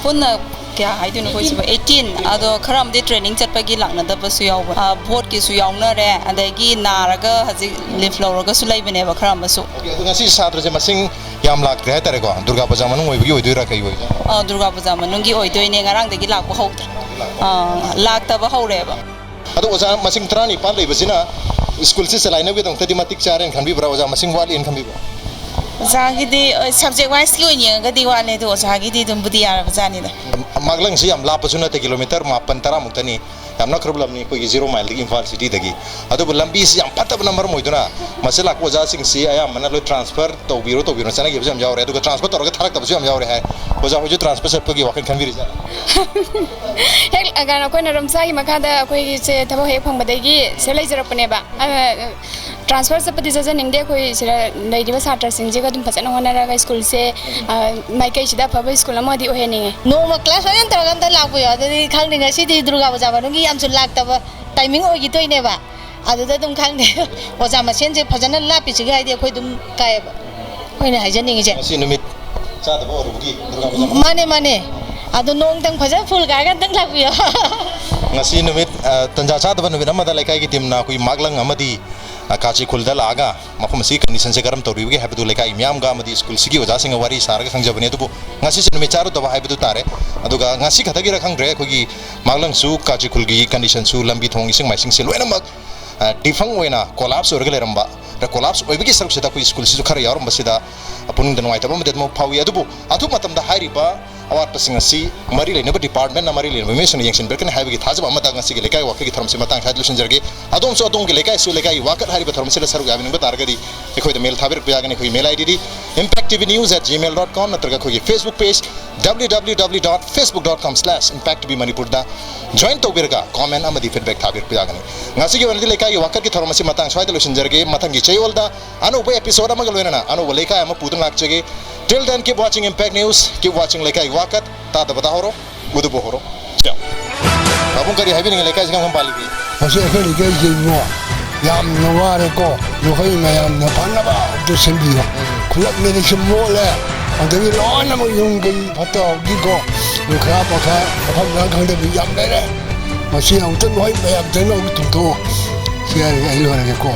ꯄꯨꯟꯅ ꯀꯌꯥ ꯍꯥꯏꯗꯣꯏꯅꯣ ꯑꯩꯈꯣꯏ ꯁꯤꯕꯨ? ꯑꯩꯠꯇꯤꯟ꯫ ꯑꯗꯣ ꯈꯔ ꯑꯃꯗꯤ ꯇ꯭ꯔꯦꯅꯤꯡ ꯆꯠꯄꯒꯤ ꯂꯥꯛꯅꯗꯕꯁꯨ ꯌꯥꯎꯕ, ꯚꯣꯠꯀꯤꯁꯨ ꯌꯥꯎꯅꯔꯦ, ꯑꯗꯒꯤ ꯅꯥꯔꯒ ꯍꯧꯖꯤꯛ ꯂꯤꯐ ꯂꯧꯔꯒꯁꯨ ꯂꯩꯕꯅꯦꯕ ꯈꯔ ꯑꯃꯁꯨ꯫ ꯑꯣꯀꯦ, ꯑꯗꯣ ꯉꯁꯤ ꯁꯥꯇ꯭ꯔꯁꯦ ꯃꯁꯤꯡ ꯌꯥꯝ ꯂꯥꯛꯇ꯭ꯔꯦ ꯍꯥꯏꯇꯥꯔꯦꯀꯣ꯫ ꯗꯨꯔꯒꯥ ꯄꯨꯖꯥ ꯃꯅꯨꯡ ꯑꯣꯏꯕꯒꯤ ꯑꯣꯏꯗꯣꯏꯔꯥ, ꯀꯩ ꯑꯣꯏꯗꯣꯏꯅꯣ? ꯑ, ꯗꯨꯔꯒꯥ ꯄꯨꯖꯥ ꯃꯅꯨꯡꯒꯤ ꯑꯣꯏꯗꯣꯏꯅꯦ꯫ ꯉꯔꯥꯡꯗꯒꯤ ꯂꯥꯛꯄ ꯍꯧꯗ꯭ꯔꯦ꯫ ꯑ, ꯂꯥꯛꯇꯕ ꯍꯧꯔꯦꯕ꯫ ꯑꯗꯣ ꯑꯣꯖꯥ ꯃꯁꯤꯡ ꯇꯔꯥꯅꯤꯄꯥꯜ ꯂꯩꯕꯁꯤꯅ ꯁ꯭ꯀꯨꯜꯁꯤ ꯆꯂꯥꯏꯅꯕꯒꯤꯗꯃꯛꯇꯗꯤ ꯃꯇꯤꯛ ꯆꯥꯔꯦꯅ ꯈꯟꯕꯤꯕ꯭ꯔꯥ? ꯑꯣꯖꯥ ꯃꯁꯤꯡ ꯋꯥꯠꯂꯤꯅ ꯈꯟꯕꯤꯕ꯭ꯔꯥ? ꯑꯣꯖꯥꯒꯤꯗꯤ, ꯑ, ꯁꯕꯖꯦꯛ ꯋꯥꯏꯁꯀꯤ ꯑꯣꯏꯅ ꯌꯦꯡꯉꯒꯗꯤ ꯋꯥꯠꯂꯦ, ꯑꯗꯣ ꯑꯣꯖꯥꯒꯤꯗꯤ ꯑꯗꯨꯝꯕꯨꯗꯤ ꯌꯥꯔꯕ ꯖꯥꯠꯅꯤꯗ꯫ ꯃꯥꯛꯂꯪꯁꯤ ꯌꯥꯝ ꯂꯥꯞꯄꯁꯨ ꯅꯠꯇꯦ, ꯀꯤꯂꯣꯃꯤꯇꯔ ꯃꯥꯄꯟ ꯇꯔꯥꯃꯨꯛꯇꯅꯤ꯫ ꯌꯥꯝ ꯅꯛꯈ꯭ꯔꯕ ꯂꯝꯅꯤ ꯑꯩꯈꯣꯏꯒꯤ ꯖꯤꯔꯣ ꯃꯥꯏꯜꯗꯒꯤ ꯏꯝꯐꯥꯜ ꯁꯤꯇꯤꯗꯒꯤ꯫ ꯑꯗꯨꯕꯨ ꯂꯝꯕꯤꯁꯤ ꯌꯥꯝ ꯐꯠꯇꯕꯅ ꯃꯔꯝ ꯑꯣꯏꯗꯨꯅ ꯃꯁꯤ ꯂꯥꯛꯄ ꯑꯣꯖꯥꯁꯤꯡꯁꯤ ꯑꯌꯥꯝꯕꯅ ꯂꯣꯏ ꯇ꯭ꯔꯥꯟꯁꯐꯔ ꯇꯧꯕꯤꯔꯣ ꯇꯧꯕꯤꯔꯣ ꯆꯠꯅꯈꯤꯕꯁꯨ ꯌꯥꯝ ꯌꯥꯎꯔꯦ, ꯑꯗꯨꯒ ꯇ꯭ꯔꯥꯟꯁꯐꯔ ꯇꯧꯔꯒ ꯊꯥꯔꯛꯇꯕꯁꯨ ꯌꯥꯝ ꯌꯥꯎꯔꯦ ꯍꯥꯏ꯫ ꯑꯣꯖꯥ ꯍꯣꯏꯁꯨ ꯇ꯭ꯔꯥꯟꯁꯐꯔ ꯆꯠꯄꯒꯤ ꯋꯥꯈꯜ ꯈꯟꯕꯤꯔꯤꯖꯥꯠꯂꯥ? ꯍꯦꯛ ꯀꯩꯅꯣ, ꯑꯩꯈꯣꯏꯅ ꯔꯝꯁꯥꯒꯤ ꯃꯈꯥꯗ ꯑꯩꯈꯣꯏꯒꯤꯁꯦ ꯊꯕꯛ ꯍꯦꯛ ꯐꯪꯕꯗꯒꯤ ꯁꯤꯗ ꯂꯩꯖꯔꯛꯄꯅꯦꯕ꯫ ꯑꯗꯨꯅ ꯇ꯭ꯔꯥꯟꯁꯐꯔ ꯆꯠꯄꯗꯤ ꯆꯠꯆꯅꯤꯡꯗꯦ꯫ ꯑꯩꯈꯣꯏ ꯁꯤꯗ ꯂꯩꯔꯤꯕ ꯁꯥꯇ꯭ꯔꯁꯤꯡꯁꯤꯒ ꯑꯗꯨꯝ ꯐꯖꯅ ꯍꯣꯠꯅꯔꯒ ꯁ꯭ꯀꯨꯜꯁꯦ, ꯑ, ꯃꯥꯏꯀꯩꯁꯤꯗ ꯑꯐꯕ ꯁ꯭ꯀꯨꯜ ꯑꯃꯗꯤ ꯑꯣꯏꯍꯟꯅꯤꯡꯉꯦ꯫ ꯅꯣꯡꯃ ꯀ꯭ꯂꯥꯁ ꯐꯖꯅ ꯇꯧꯔꯒ ꯑꯝꯇ ꯂꯥꯛꯄꯤꯌꯣ꯫ ꯑꯗꯨꯗꯤ ꯈꯪꯗꯦ, ꯉꯁꯤꯗꯤ ꯗꯨꯔꯒꯥ ꯄꯨꯖꯥ ꯃꯅꯨꯡꯒꯤ ꯌꯥꯝꯁꯨ ꯂꯥꯛꯇꯕ ꯇꯥꯏꯃꯤꯡ ꯑꯣꯏꯈꯤꯗꯣꯏꯅꯦꯕ꯫ ꯑꯗꯨꯗ ꯑꯗꯨꯝ ꯈꯪꯗꯦ꯫ ꯑꯣꯖꯥ ꯃꯁꯦꯟꯁꯦ ꯐꯖꯅ ꯂꯥꯞꯄꯤꯁꯤꯒ ꯍꯥꯏꯗꯤ ꯑꯩꯈꯣꯏ ꯑꯗꯨꯝ ꯀꯥꯏꯌꯦꯕ, ꯑꯩꯈꯣꯏꯅ ꯍꯥꯏꯖꯅꯤꯡꯉꯤꯁꯦ꯫ ꯉꯁꯤ ꯅꯨꯃꯤꯠ ꯆꯥꯗꯕ ꯑꯣꯏꯔꯨꯕꯒꯤ ꯗꯨꯔꯒꯥ ꯄꯨꯖꯥ ꯃꯥꯅꯦ, ꯃꯥꯅꯦ꯫ ꯑꯗꯣ ꯅꯣꯡꯇꯪ ꯐꯖꯅ ꯐꯨꯜ ꯀꯥꯔꯒ ꯑꯝꯇꯪ ꯂꯥꯛꯄꯤꯌꯣ꯫ ꯉꯁꯤ ꯅꯨꯃꯤꯠ, ꯑ, ꯇꯟꯖꯥ ꯆꯥꯗꯕ ꯅꯨꯃꯤꯠ ꯑꯃꯗ ꯂꯩꯀꯥꯏꯒꯤ ꯇꯤꯝꯅ ꯑꯩꯈꯣꯏ ꯃꯥꯛꯂꯪ ꯑꯃꯗꯤ, ꯑ, ꯀꯥꯆꯤ ꯈꯨꯜꯗ ꯂꯥꯛꯑꯒ ꯃꯐꯝ ꯑꯁꯤꯒꯤ ꯀꯟꯗꯤꯁꯟꯁꯦ ꯀꯔꯝ ꯇꯧꯔꯤꯕꯒꯦ ꯍꯥꯏꯕꯗꯨ ꯂꯩꯀꯥꯏꯒꯤ ꯃꯤꯌꯥꯝꯒ ꯑꯃꯗꯤ ꯁ꯭ꯀꯨꯜꯁꯤꯒꯤ ꯑꯣꯖꯥꯁꯤꯡꯒ ꯋꯥꯔꯤ ꯁꯥꯔꯒ ꯈꯪꯖꯕꯅꯤ꯫ ꯑꯗꯨꯕꯨ ꯉꯁꯤꯁꯦ ꯅꯨꯃꯤꯠ ꯆꯥꯔꯨꯗꯕ ꯍꯥꯏꯕꯗꯨ ꯇꯥꯔꯦ꯫ ꯑꯗꯨꯒ ꯉꯁꯤ ꯈꯛꯇꯒꯤꯔ ꯈꯪꯗ꯭ꯔꯦ, ꯑꯩꯈꯣꯏꯒꯤ ꯃꯥꯛꯂꯪꯁꯨ ꯀꯥꯆꯤ ꯈꯨꯜꯒꯤ ꯀꯟꯗꯤꯁꯟꯁꯨ, ꯂꯝꯕꯤ ꯊꯣꯡ, ꯏꯁꯤꯡ ꯃꯥꯏꯁꯤꯡꯁꯦ ꯂꯣꯏꯅꯃꯛ, ꯑ, ꯗꯤꯐꯪ ꯑꯣꯏꯅ ꯀꯣꯂꯥꯞꯁ ꯑꯣꯏꯔꯒ ꯂꯩꯔꯝꯕ꯫ ꯀꯣꯂꯥꯞꯁ ꯑꯣꯏꯕꯒꯤ ꯁꯔꯨꯛꯁꯤꯗ ꯑꯩꯈꯣꯏ ꯁ꯭ꯀꯨꯜꯁꯤꯁꯨ ꯈꯔ ꯌꯥꯎꯔꯝꯕꯁꯤꯗ ꯄꯨꯛꯅꯤꯡꯗ ꯅꯨꯡꯉꯥꯏꯇꯕ ꯑꯃꯗꯤ ꯑꯗꯨꯃꯛ ꯐꯥꯎꯏ꯫ ꯑꯗꯨꯕꯨ ꯑꯊꯨꯕ ꯃꯇꯝꯗ ꯍꯥꯏꯔꯤꯕ ꯑꯋꯥꯠꯄꯁꯤꯡ ꯑꯁꯤ ꯃꯔꯤ ꯂꯩꯅꯕ ꯗꯤꯄꯥꯔꯠꯃꯦꯟꯅ, ꯃꯔꯤ ꯂꯩꯅꯕ ꯃꯤꯑꯣꯏꯁꯤꯡꯅ ꯌꯦꯡꯁꯤꯟꯕꯤꯔꯛꯀꯅꯤ ꯍꯥꯏꯕꯒꯤ ꯊꯥꯖꯕ ꯑꯃꯗ ꯉꯁꯤꯒꯤ ꯂꯩꯀꯥꯏ ꯋꯥꯀꯠꯀꯤ ꯊꯧꯔꯝꯁꯤ ꯃꯇꯥꯡ ꯁ꯭ꯋꯥꯏꯗ ꯂꯣꯏꯁꯤꯟꯖꯔꯒꯦ꯫ ꯑꯗꯣꯝꯁꯨ ꯑꯗꯣꯝꯒꯤ ꯂꯩꯀꯥꯏꯁꯨ ꯂꯩꯀꯥꯏꯒꯤ ꯋꯥꯀꯠ ꯍꯥꯏꯔꯤꯕ ꯊꯧꯔꯝ ꯑꯁꯤꯗ ꯁꯔꯨꯛ ꯌꯥꯕꯤꯅꯤꯡꯕ ꯇꯥꯔꯒꯗꯤ ꯑꯩꯈꯣꯏꯗ ꯃꯦꯜ ꯊꯥꯕꯤꯔꯛꯄ ꯌꯥꯒꯅꯤ꯫ ꯑꯩꯈꯣꯏꯒꯤ ꯃꯦꯜ ID D impact T V news at gmail dot com ꯅꯠꯇ꯭ꯔꯒ ꯑꯩꯈꯣꯏꯒꯤ Facebook page W W W dot facebook dot com slash impact T V Manipur ꯗ join ꯇꯧꯕꯤꯔꯒ comment ꯑꯃꯗꯤ feedback ꯊꯥꯕꯤꯔꯛꯄ ꯌꯥꯒꯅꯤ꯫ ꯉꯁꯤꯒꯤ ꯑꯣꯏꯅꯗꯤ ꯂꯩꯀꯥꯏꯒꯤ ꯋꯥꯀꯠꯀꯤ ꯊꯧꯔꯝ ꯑꯁꯤ ꯃꯇꯥꯡ ꯁ꯭ꯋꯥꯏꯗ ꯂꯣꯏꯁꯤꯟꯖꯔꯒꯦ꯫ ꯃꯊꯪꯒꯤ ꯆꯌꯣꯜꯗ ꯑꯅꯧꯕ episode ꯑꯃꯒ ꯂꯣꯏꯅꯅ ꯑꯅꯧꯕ ꯂꯩꯀꯥꯏ ꯑꯃ ꯄꯨꯗꯨꯅ ꯂꯥꯛꯆꯒꯦ꯫ Till then, keep watching Impact News, keep watching ꯂꯩꯀꯥꯏꯒꯤ ꯋꯥꯀꯠ, ꯇꯥꯗꯕꯗ ꯍꯧꯔꯣ, ꯎꯗꯕ ꯍꯧꯔꯣ꯫ ꯄꯥꯕꯨꯡ, ꯀꯔꯤ ꯍꯥꯏꯕꯤꯅꯤꯡꯉꯤ? ꯂꯩꯀꯥꯏꯁꯤ ꯀꯔꯝ ꯀꯔꯝ ꯄꯥꯜꯂꯤꯒꯦ? ꯃꯁꯤ ꯑꯩꯈꯣꯏ ꯂꯩꯀꯥꯏꯁꯤ ꯏꯕꯨꯡꯉꯣ ꯌꯥꯝꯅ ꯋꯥꯔꯦꯀꯣ꯫ ꯅꯈꯣꯏ ꯃꯌꯥꯝꯅ ꯐꯅꯕ ꯑꯝꯇ ꯁꯤꯟꯕꯤꯌꯣ꯫ ꯈꯨꯜꯂꯛ ꯃꯤꯅꯤꯁꯨ ꯃꯣꯠꯂꯦ, ꯑꯗꯒꯤ ꯂꯣꯏꯅꯃꯛ ꯌꯨꯝ ꯀꯩ ꯐꯠꯇ ꯍꯥꯎꯗꯤꯀꯣ, ꯂꯨꯈ꯭ꯔꯥ ꯄꯥꯈ꯭ꯔꯥ, ꯃꯐꯝ ꯃꯔꯥꯡ ꯈꯪꯗꯕ ꯌꯥꯝ ꯂꯩꯔꯦ꯫ ꯃꯁꯤ ꯑꯃꯨꯛꯇꯪ ꯍꯣꯏ ꯃꯌꯥꯝ ꯆꯪꯅ ꯑꯃꯨꯛ ꯇꯨꯝꯊꯣꯛꯑꯣ꯫ ꯁꯤ ꯍꯥꯏꯔꯒ ꯑꯩ ꯂꯣꯏꯔꯒꯦꯀꯣ꯫